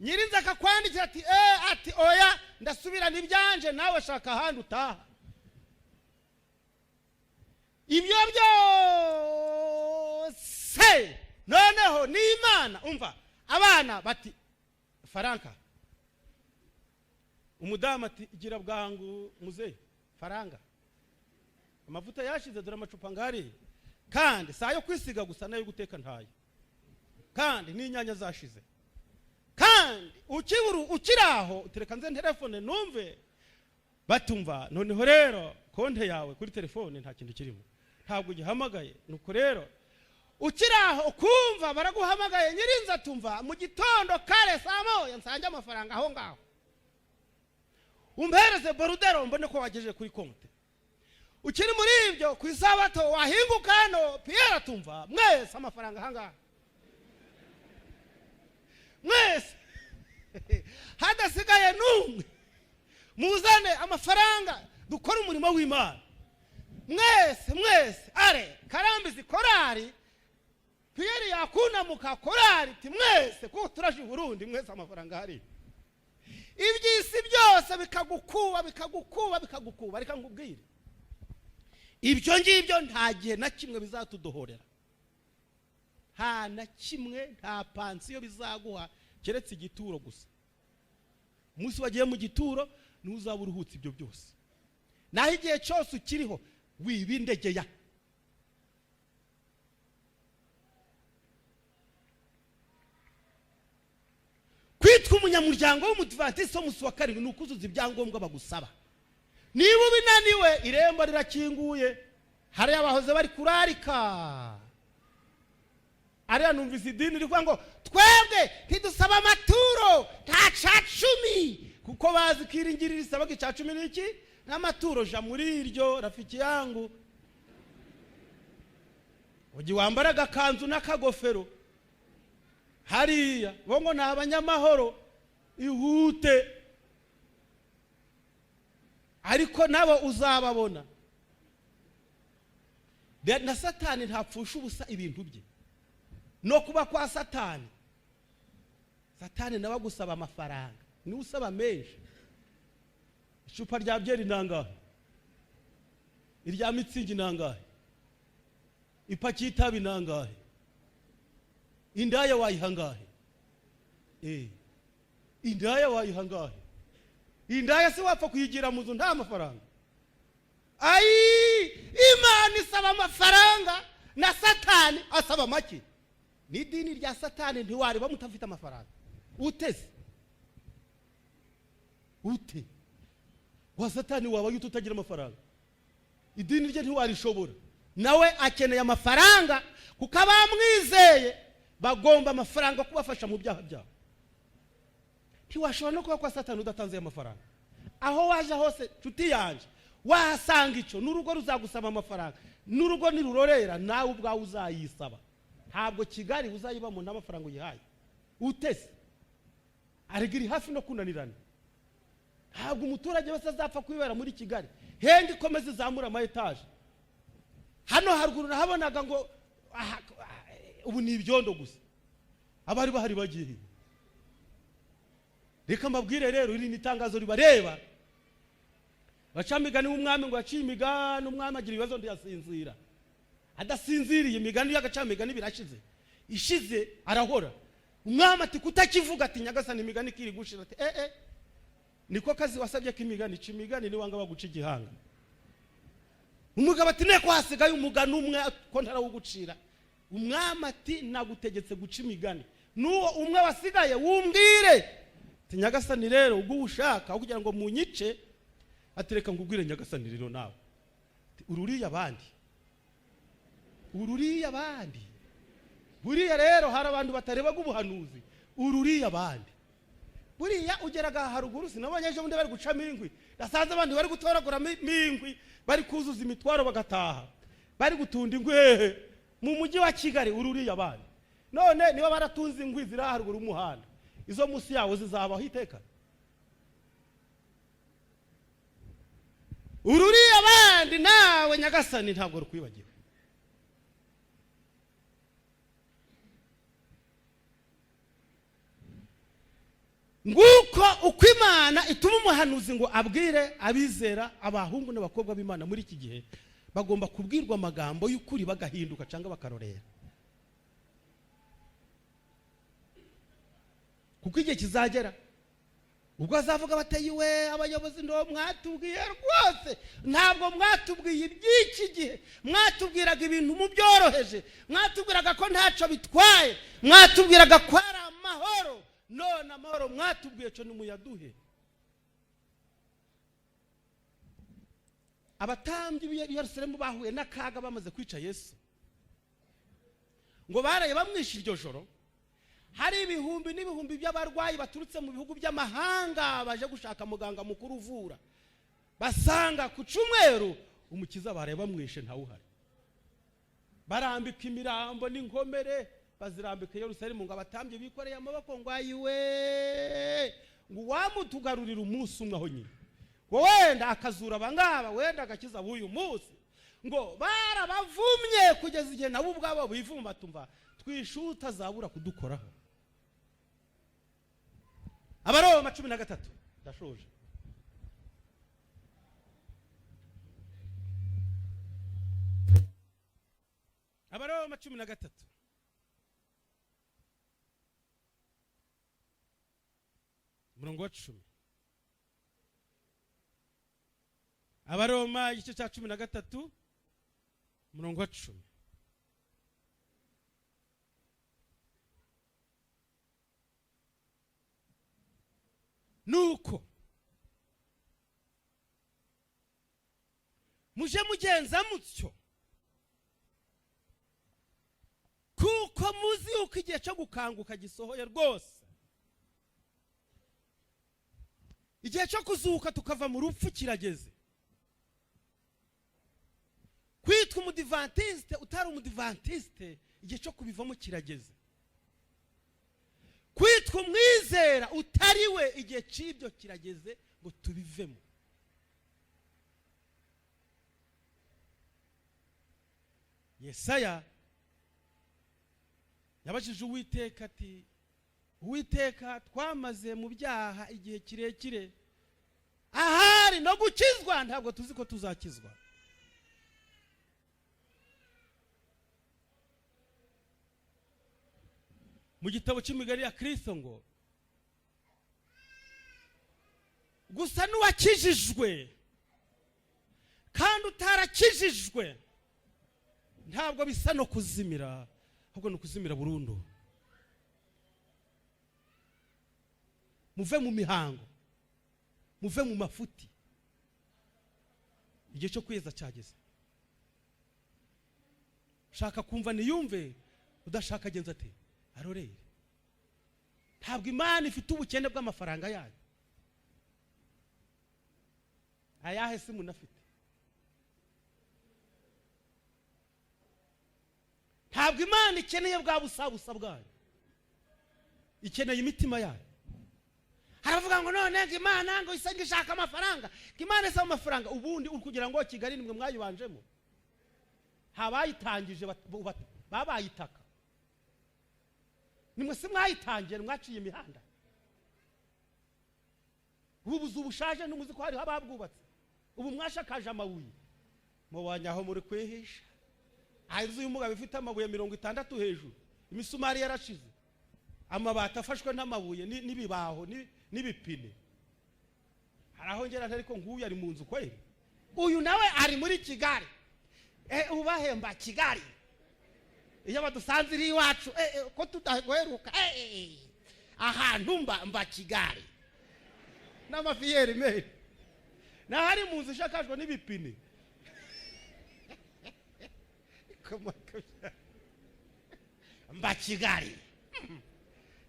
Nyirinzu akakwandikira ati ati: "Oya, ndasubirana ibyanje, nawe shaka ahandi utaha." Ibyo byose noneho ni Imana. Umva, abana bati: "Faranka." Umudamu ati: "Gira bwangu muzehe, faranga, amavuta yashize, dore amacupa ngari, kandi si ayo kwisiga gusa, n'ayo guteka ntayo, kandi n'inyanya zashize." Kandi ukiburu ukiri aho, utereka nze telefone numve. Batumva: "Noneho rero konte yawe kuri telefone nta kintu kirimo, ntabwo ugihamagaye." Nuko rero ukiri aho ukumva baraguhamagaye, nyirinzu atumva: "Mu gitondo kare saa 1 nsange amafaranga aho ngaho, umpereze borudero mbone ko wagejeje kuri konte." Ukiri muri ibyo, ku isabato wahinguka hano, Piyeri atumva: "Mwese amafaranga aha ngaha." Mwese hadasigaye n'umwe, muzane amafaranga dukore umurimo w'Imana. Mwese mwese, are Karambizi korari, Piyeri yakunamuka korari iti mwese, kuko turaje i Burundi, mwese amafaranga ahari. Iby'isi byose bikagukuba, bikagukuba, bikagukuba. Reka nkubwire, ibyo ngibyo nta gihe na kimwe bizatudohorera, nta na kimwe, nta pansiyo bizaguha keretse igituro gusa. Umunsi wagiye mu gituro niwo uzaba uruhutse ibyo byose. Naho igihe cyose ukiriho wibindegeya. Kwitwa umunyamuryango w'Umudivantisi w'umunsi wa karindwi ni ukuzuza ibyangombwa bagusaba. Niba ubinaniwe, irembo rirakinguye. Hariya bahoze bari kurarika, ariya numvise idini rivuga ngo twebwe ntidusaba amaturo, nta ca cumi, kuko bazi ko iri ngiri risabaga icya cumi n'iki n'amaturo. Ja muri iryo rafiki yangu, ugi wambara agakanzu n'akagofero hariya, bo ngo ni abanyamahoro, ihute, ariko nabo uzababona. Na Satani ntapfusha ubusa ibintu bye. No kuba kwa Satani, Satani nawe agusaba amafaranga, niwe usaba menshi. Icupa rya byeri ni angahe? Irya Mützig ni angahe? Ipaki y'itabi ni angahe? Indaya wayiha angahe? Indaya wayiha angahe? Indaya se wapfa kuyigira mu nzu nta mafaranga? Ayi, Imana isaba amafaranga na Satani asaba make. N'idini rya Satani ntiwariba mutafite amafaranga. Uteze ute wa Satani waba ute utagira amafaranga? Idini rye ntiwarishobora. Nawe akeneye amafaranga, kuko abamwizeye bagomba amafaranga kubafasha mu byaha byabo. Ntiwashobora no kuba kwa Satani udatanze ayo mafaranga. Aho waje hose, nshuti yanjye, wahasanga icyo. N'urugo ruzagusaba amafaranga, n'urugo nirurorera nawe ubwawe uzayisaba. Ntabwo Kigali uzayibamo n'amafaranga uyihaye. Utese arega iri hafi no kunanirana. Ntabwo umuturage wese azapfa kwibera muri Kigali. Henga ikomeze izamura ama etaje. Hano haruguru nahabonaga ngo aha, ubu ni ibyondo gusa, abari bahari bagiye. Reka mbabwire rero, iri ni itangazo ribareba. Bacamigani w'umwami ngo yaciye imigani, umwami agira ibibazo ntiyasinzira. Adasinziriye, imigani y'agacamigani birashize, ishize arahora. Umwami ati kutakivuga, ati nyagasani imigani ikiri gushira. Ati eh eh, niko kazi wasabye ko imigani, ica imigani niwanga baguca igihanga. Umugabo ati neko hasigaye umugani umwe ko ntarawugucira. Umwami ati nagutegetse guca imigani, n'uwo umwe wasigaye wumbwire. Ati nyagasani rero ubwo uwushaka kugira ngo munyice. Ati reka nkubwire nyagasani rero nawe. Ati, ururiye abandi, ururiye abandi. Buriya rero hari abantu batarebaga ubuhanuzi. Ururiye abandi, buriya ugeraga haruguru, sinabonye ejo bundi bari gucamo inkwi, nasanze abantu bari gutoraguramo inkwi, bari kuzuza imitwaro bagataha, bari gutunda inkwi hehe? Mu mujyi wa Kigali. Ururiye abandi. None niba baratunze inkwi ziri haruguru y'umuhanda, izo munsi yawo zizabaho iteka? Ururiye abandi nawe nyagasani ntabwo rukwibagiwe. Nguko uko Imana ituma umuhanuzi ngo abwire abizera, abahungu n'abakobwa b'Imana muri iki gihe bagomba kubwirwa amagambo y'ukuri bagahinduka cyangwa bakarorera, kuko igihe kizagera ubwo azavuga batayiwe abayobozi ndo mwatubwiye rwose, ntabwo mwatubwiye iby'iki gihe, mwatubwiraga ibintu mu byoroheje, mwatubwiraga ko ntacyo bitwaye, mwatubwiraga ko ari amahoro, none amahoro mwatubwiye cyo nimuyaduhe. Abatambyi b'i Yerusalemu bahuye n'akaga bamaze kwica Yesu, ngo baraye bamwishe iryo joro. Hari ibihumbi n'ibihumbi by'abarwayi baturutse mu bihugu by'amahanga baje gushaka muganga mukuru uvura, basanga ku cyumweru umukiza baraye bamwishe ntawuhari. Barambika imirambo n'inkomere, Bazirambika i Yerusalemu ngo abatambyi bikoreye amaboko ngo ayiwe, ngo uwamutugarurira umunsi umwe aho nyine, ngo wenda akazura abangaba, wenda agakiza b'uyu munsi. Ngo barabavumye kugeza igihe nabo ubwabo bivuma, batumva twishuta zabura kudukoraho. Abaroma 13, ndashoje. Abaroma 13, umurongo wa 10. Abaroma igice cya 13, umurongo wa 10. Nuko muje mugenza mutyo, kuko muzi yuko igihe cyo gukanguka gisohoye rwose. Igihe cyo kuzuka tukava mu rupfu kirageze. Kwitwa Umudivantiste utari Umudivantiste, igihe cyo kubivamo kirageze. Kwitwa umwizera utari we, igihe cy'ibyo kirageze ngo tubivemo. Yesaya yabajije Uwiteka ati: "Uwiteka, twamaze mu byaha igihe kirekire, ahari no gukizwa ntabwo tuzi ko tuzakizwa." Mu gitabo cy'imigani ya Kirisito ngo gusa n'uwakijijwe kandi utarakijijwe ntabwo bisa no kuzimira, ahubwo ni ukuzimira burundu. Muve mu mihango, muve mu mafuti, igihe cyo kweza cyageze. Ushaka kumva niyumve, udashaka agenza ate? Arorere. Ntabwo Imana ifite ubukene bw'amafaranga yayo. Ayahe se munafite? Ntabwo Imana ikeneye bwa busabusa bwayo, ikeneye imitima yayo. Haravuga ngo none ngo Imana ngo isa ngo ishaka amafaranga, ngo Imana isaba amafaranga. Ubundi uri kugira ngo Kigali nimwe mwayibanjemo? Ntabayitangije, babaye itaka. Nimwe si mwayitangiye, mwaciye imihanda? Ubu buzu bushaje ntimuzi ko hariho ababwubatse? Ubu mwashakaje amabuye, mubonye aho muri kwihisha. Aha inzu y'umugabo ifite amabuye 60 hejuru, imisumari yarashize, amabati afashwe n'amabuye n'ibibaho n'ibipine. Hari aho ngera, ariko nk'uyu ari mu nzu kweri? Uyu nawe ari muri Kigali, ubahemba Kigali. Iyo badusanze iri iwacu, ko tudaheruka, ahantu mba Kigali n'amafiyeri meri, naho ari mu nzu ishakajwe n'ibipine. Mba Kigali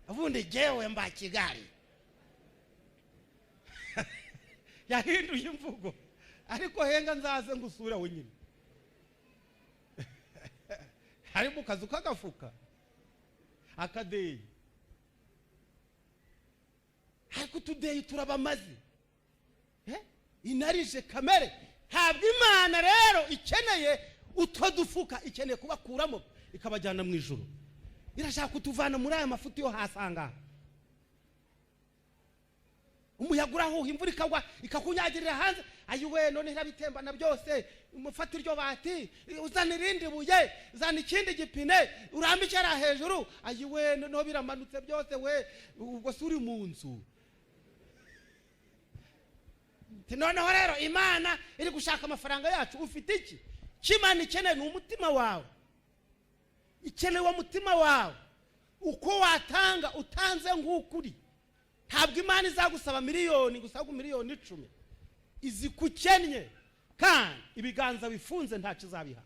ubundi, jyewe mba Kigali. Yahinduye imvugo, ariko henga nzaze ngusure wenyine, hari mu kazu k'agafuka akadeyi. Ariko utudeyi turabamaze. Inarije kamere. Ntabwo Imana rero ikeneye utwo dufuka, ikeneye kubakuramo ikabajyana mu ijuru. Irashaka kutuvana muri aya mafuti yo hasi ahangaha. Umuyaga urahuha, imvura ikagwa, ikakunyagirira hanze. Ayiwe, none irabitembana byose. Umufata iryo bati, uzana irindi buye, zana ikindi gipine, urambike hariya hejuru. Ayiwe, noneho biramanutse byose we. Ubwo si uri mu nzu? Ati noneho rero Imana iri gushaka amafaranga yacu. Ufite iki? Icyo Imana ikeneye ni umutima wawe. Ikeneye uwo mutima wawe, uko watanga, utanze nk'ukuri. Ntabwo Imana izagusaba miliyoni gusa, miliyoni 10. Izi kukennye, kandi ibiganza bifunze ntacyo izabiha.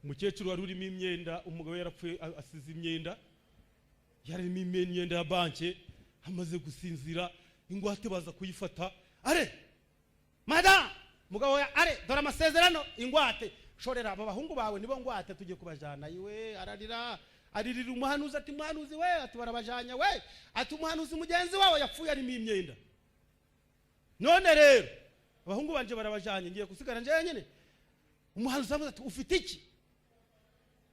Umukecuru wari urimo imyenda, umugabo yarapfuye asize imyenda, yarimo imyenda ya banki. Amaze gusinzira, ingwate baza kuyifata. Are Madamu, mugabo we, are dore amasezerano, ingwate, shorera aba bahungu bawe, nibo ngwate, tugiye kubajana iwe. Ararira, aririra umuhanuzi, ati: "Muhanuzi we," ati: "Barabajanye we." Ati: "Umuhanuzi mugenzi wawe yapfuye arimo imyenda, none rero abahungu banje barabajanye, ngiye gusigara njyenyine." Umuhanuzi aravuze ati: "Ufite iki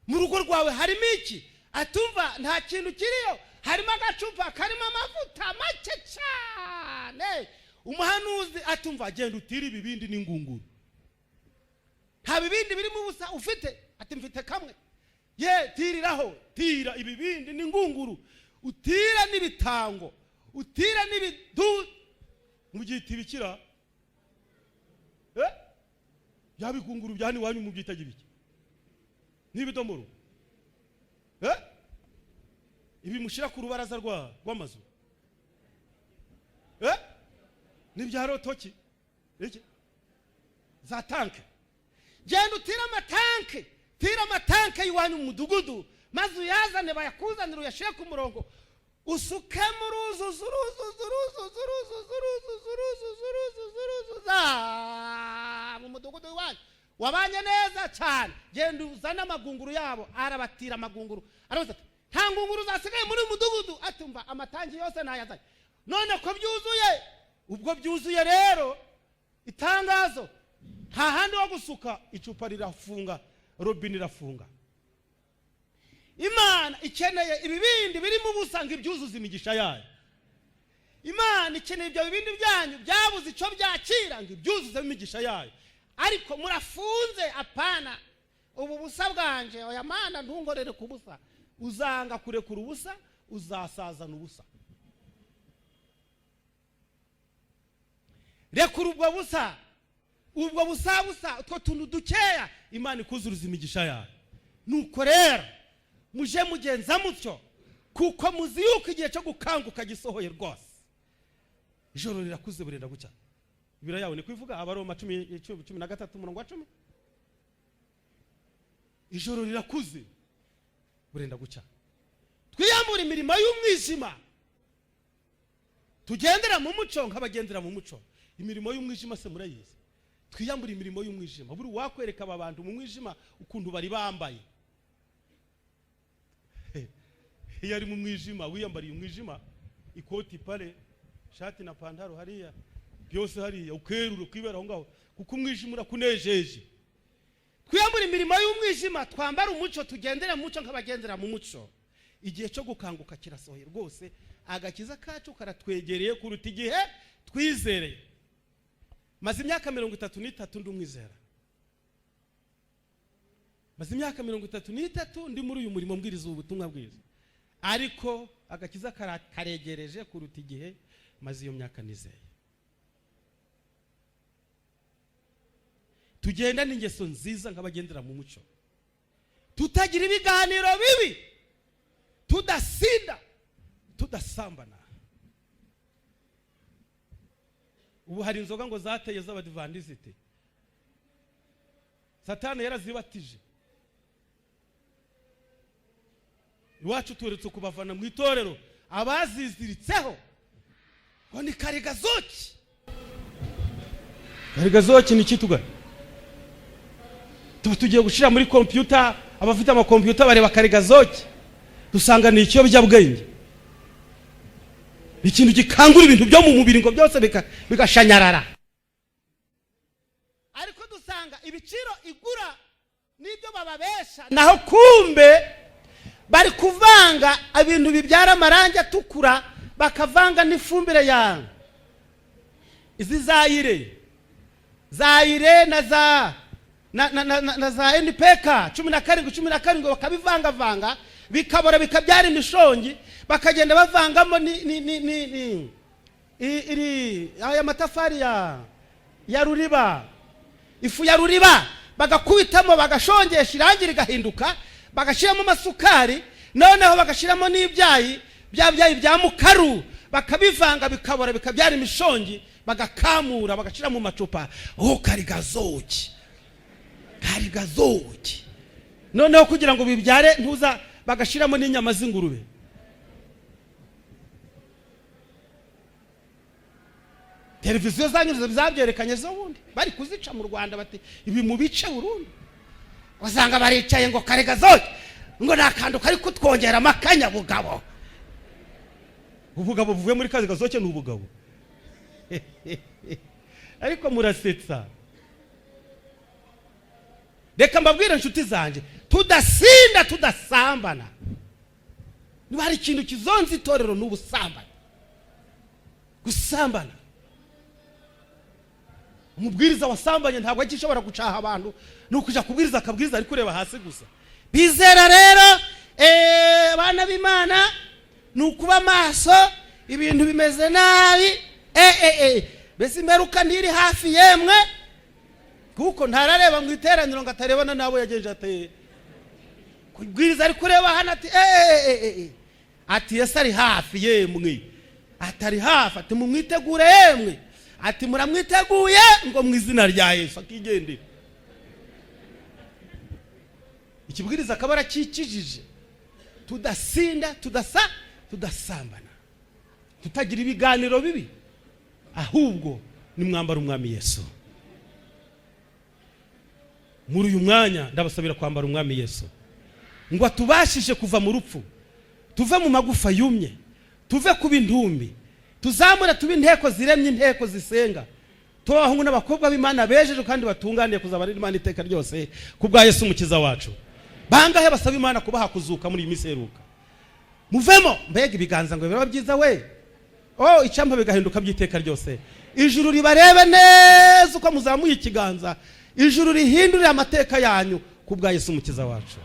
mu rugo rwawe? Harimo iki?" Atumva, nta kintu kiriyo, harimo agacupa karimo amavuta make cyane. Umuhanuzi atumva, genda utire ibibindi n'ingunguru. Nta bibindi birimo ubusa ufite? Ati: "Mfite kamwe." Ye, tiriraho, tira ibibindi n'ingunguru, utira n'ibitango, utira n'ibidu, mubyita ibikira, eh? Bya bigunguru bya hano iwanyu mubyitaga ibiki? N'ibidomoro, eh? Ibi mushyira ku rubaraza rw'amazu, eh? N'ibya rotoki, iki, za tanke. Genda utire amatanke, tira amatanke y'iwanyu mu mudugudu, maze uyazane, bayakuzanire, uyashyire ku murongo, usukemo, uruzuza, uruzuza, uruzuza, uruzuza, uruzuza, uruzuza, uruzuza, uruzuza mu mudugudu w'iwanyu. Wabanye neza cyane. Genda uzane amagunguru yabo. Arabatira amagunguru, arabaza ati: "Nta ngunguru zasigaye muri uyu mudugudu?" Atumva, amatangi yose ntayazanye. None ko byuzuye? Ubwo byuzuye rero, itangazo, nta handi ho gusuka, icupa rirafunga, robine irafunga. Imana ikeneye ibibindi birimo ubusa ngo ibyuzuze imigisha yayo. Imana ikeneye ibyo bibindi byanyu byabuze icyo byakira ngo ibyuzuzemo imigisha yayo, ariko murafunze. Apana, ubu busa bwanje, oya Mana, ntungorere ku busa. Uzanga kurekura ubusa, uzasazana ubusa. Rekura ubwo busa, ubwo busa busa, utwo tuntu dukeya, Imana ikuzuriza imigisha yayo. Nuko rero muje mugenza mutyo, kuko muzi yuko igihe cyo gukanguka gisohoye rwose. Ijoro rirakuze, burenda gucya. Ibiro yawe ni kubivuga, Abaroma 13, umurongo wa 10. Ijoro rirakuze, burenda gucya. Twiyambure imirimo y'umwijima, tugendera mu muco nk'abagendera mu muco. Imirimo y'umwijima se murayizi? Twiyambure imirimo y'umwijima. Buri wakwereka aba bantu mu mwijima ukuntu bari bambaye. Iyo ari mu mwijima, wiyambariye umwijima, ikoti pale, shati na pantaro hariya, byose hariya, ukerura ukibera aho ngaho, kuko umwijima urakunejeje. Twiyambure imirimo y'umwijima, twambare umuco, tugendere mu muco nk'abagendera mu muco. Igihe cyo gukanguka kirasohoye rwose. Agakiza kacu karatwegereye kuruta igihe twizereye. Maze imyaka 33 ndi umwizera, maze imyaka 33 ndi muri uyu murimo mbwiriza ubu butumwa bwiza, ariko agakiza karegereje kuruta igihe maze iyo myaka nizeye. Tugendane ingeso nziza nk'abagendera mu muco, tutagira ibiganiro bibi, tudasinda, tudasambana. Ubu hari inzoga ngo zateye z'abadivandisite, Satani yarazibatije. Iwacu turetse kubavana mu itorero abaziziritseho ngo ni karigazoki. Karigazoki ni ikitugana, tuba tugiye gushyira muri kompiyuta, abafite amakompiyuta bareba karigazoki, dusanga ni ikiyobyabwenge, ikintu gikangura ibintu byo mu mubiri ngo byose bigashanyarara. Ariko dusanga ibiciro igura n'ibyo bababesha, naho kumbe bari kuvanga ibintu bibyara amarangi atukura, bakavanga n'ifumbire ya izi zayire zayire na za na za NPK 17 17, bakabivangavanga, bikabora, bikabyara imishongi, bakagenda bavangamo ni ni ni ni ni iri aya matafari ya ruriba, ifu ya ruriba, bagakubitamo, bagashongesha, irangi rigahinduka, bagashyiramo amasukari, noneho bagashyiramo n'ibyayi, bya byayi bya mukaru, bakabivanga, bikabora, bikabyara imishongi, bagakamura, bagashyira mu macupa. Oh, karigazoki, karigazoki! Noneho kugira ngo bibyare ntuza, bagashyiramo n'inyama z'ingurube. Televiziyo zanyu zabyerekanye zo bundi bari kuzica mu Rwanda, bati ibi mu bice burundu. Usanga baricaye ngo karega zote, ngo ni akantu kari kutwongeramo akanyabugabo. Ubugabo buvuye muri kazi gazoke ni ubugabo. Ariko murasetsa. Reka mbabwire, inshuti zanjye, tudasinda, tudasambana. Niba hari ikintu kizonze itorero, ni ubusambanyi, gusambana. Umubwiriza wasambanye ntabwo agishobora gucaha abantu, ni ukujya kubwiriza akabwiriza ari kureba hasi gusa. Bizera rero, abana b'Imana, ni ukuba maso. Ibintu bimeze nabi. Mbese imperuka ntiri hafi yemwe? Kuko ntarareba mu iteraniro ngo atarebana n'abo yagenje ateye kubwiriza ari kureba hano, ati ati Yesu ari hafi yemwe, atari hafi, ati mumwitegure yemwe, ati muramwiteguye, ngo mu izina rya Yesu, akigendera. Ikibwiriza akaba arakikijije. Tudasinda, tudasa, tudasambana, tutagira ibiganiro bibi, ahubwo ni mwambara Umwami Yesu. Muri uyu mwanya ndabasabira kwambara Umwami Yesu, ngo atubashishe kuva mu rupfu, tuve mu magufa yumye, tuve kuba intumbi, tuzamure tube inteko ziremye, inteko zisenga, tuba abahungu n'abakobwa b'Imana bejeje kandi batunganiye kuzaba Imana iteka ryose ku bwa Yesu Umukiza wacu. Bangahe basaba Imana kubaha kuzuka muri iyi minsi iheruka? Muvemo. Mbega ibiganza ngo biba byiza we! Oh, icyampa bigahinduka by'iteka ryose. Ijuru ribarebe neza uko muzamuye ikiganza, ijuru rihindurire amateka yanyu ku bwa Yesu Umukiza wacu.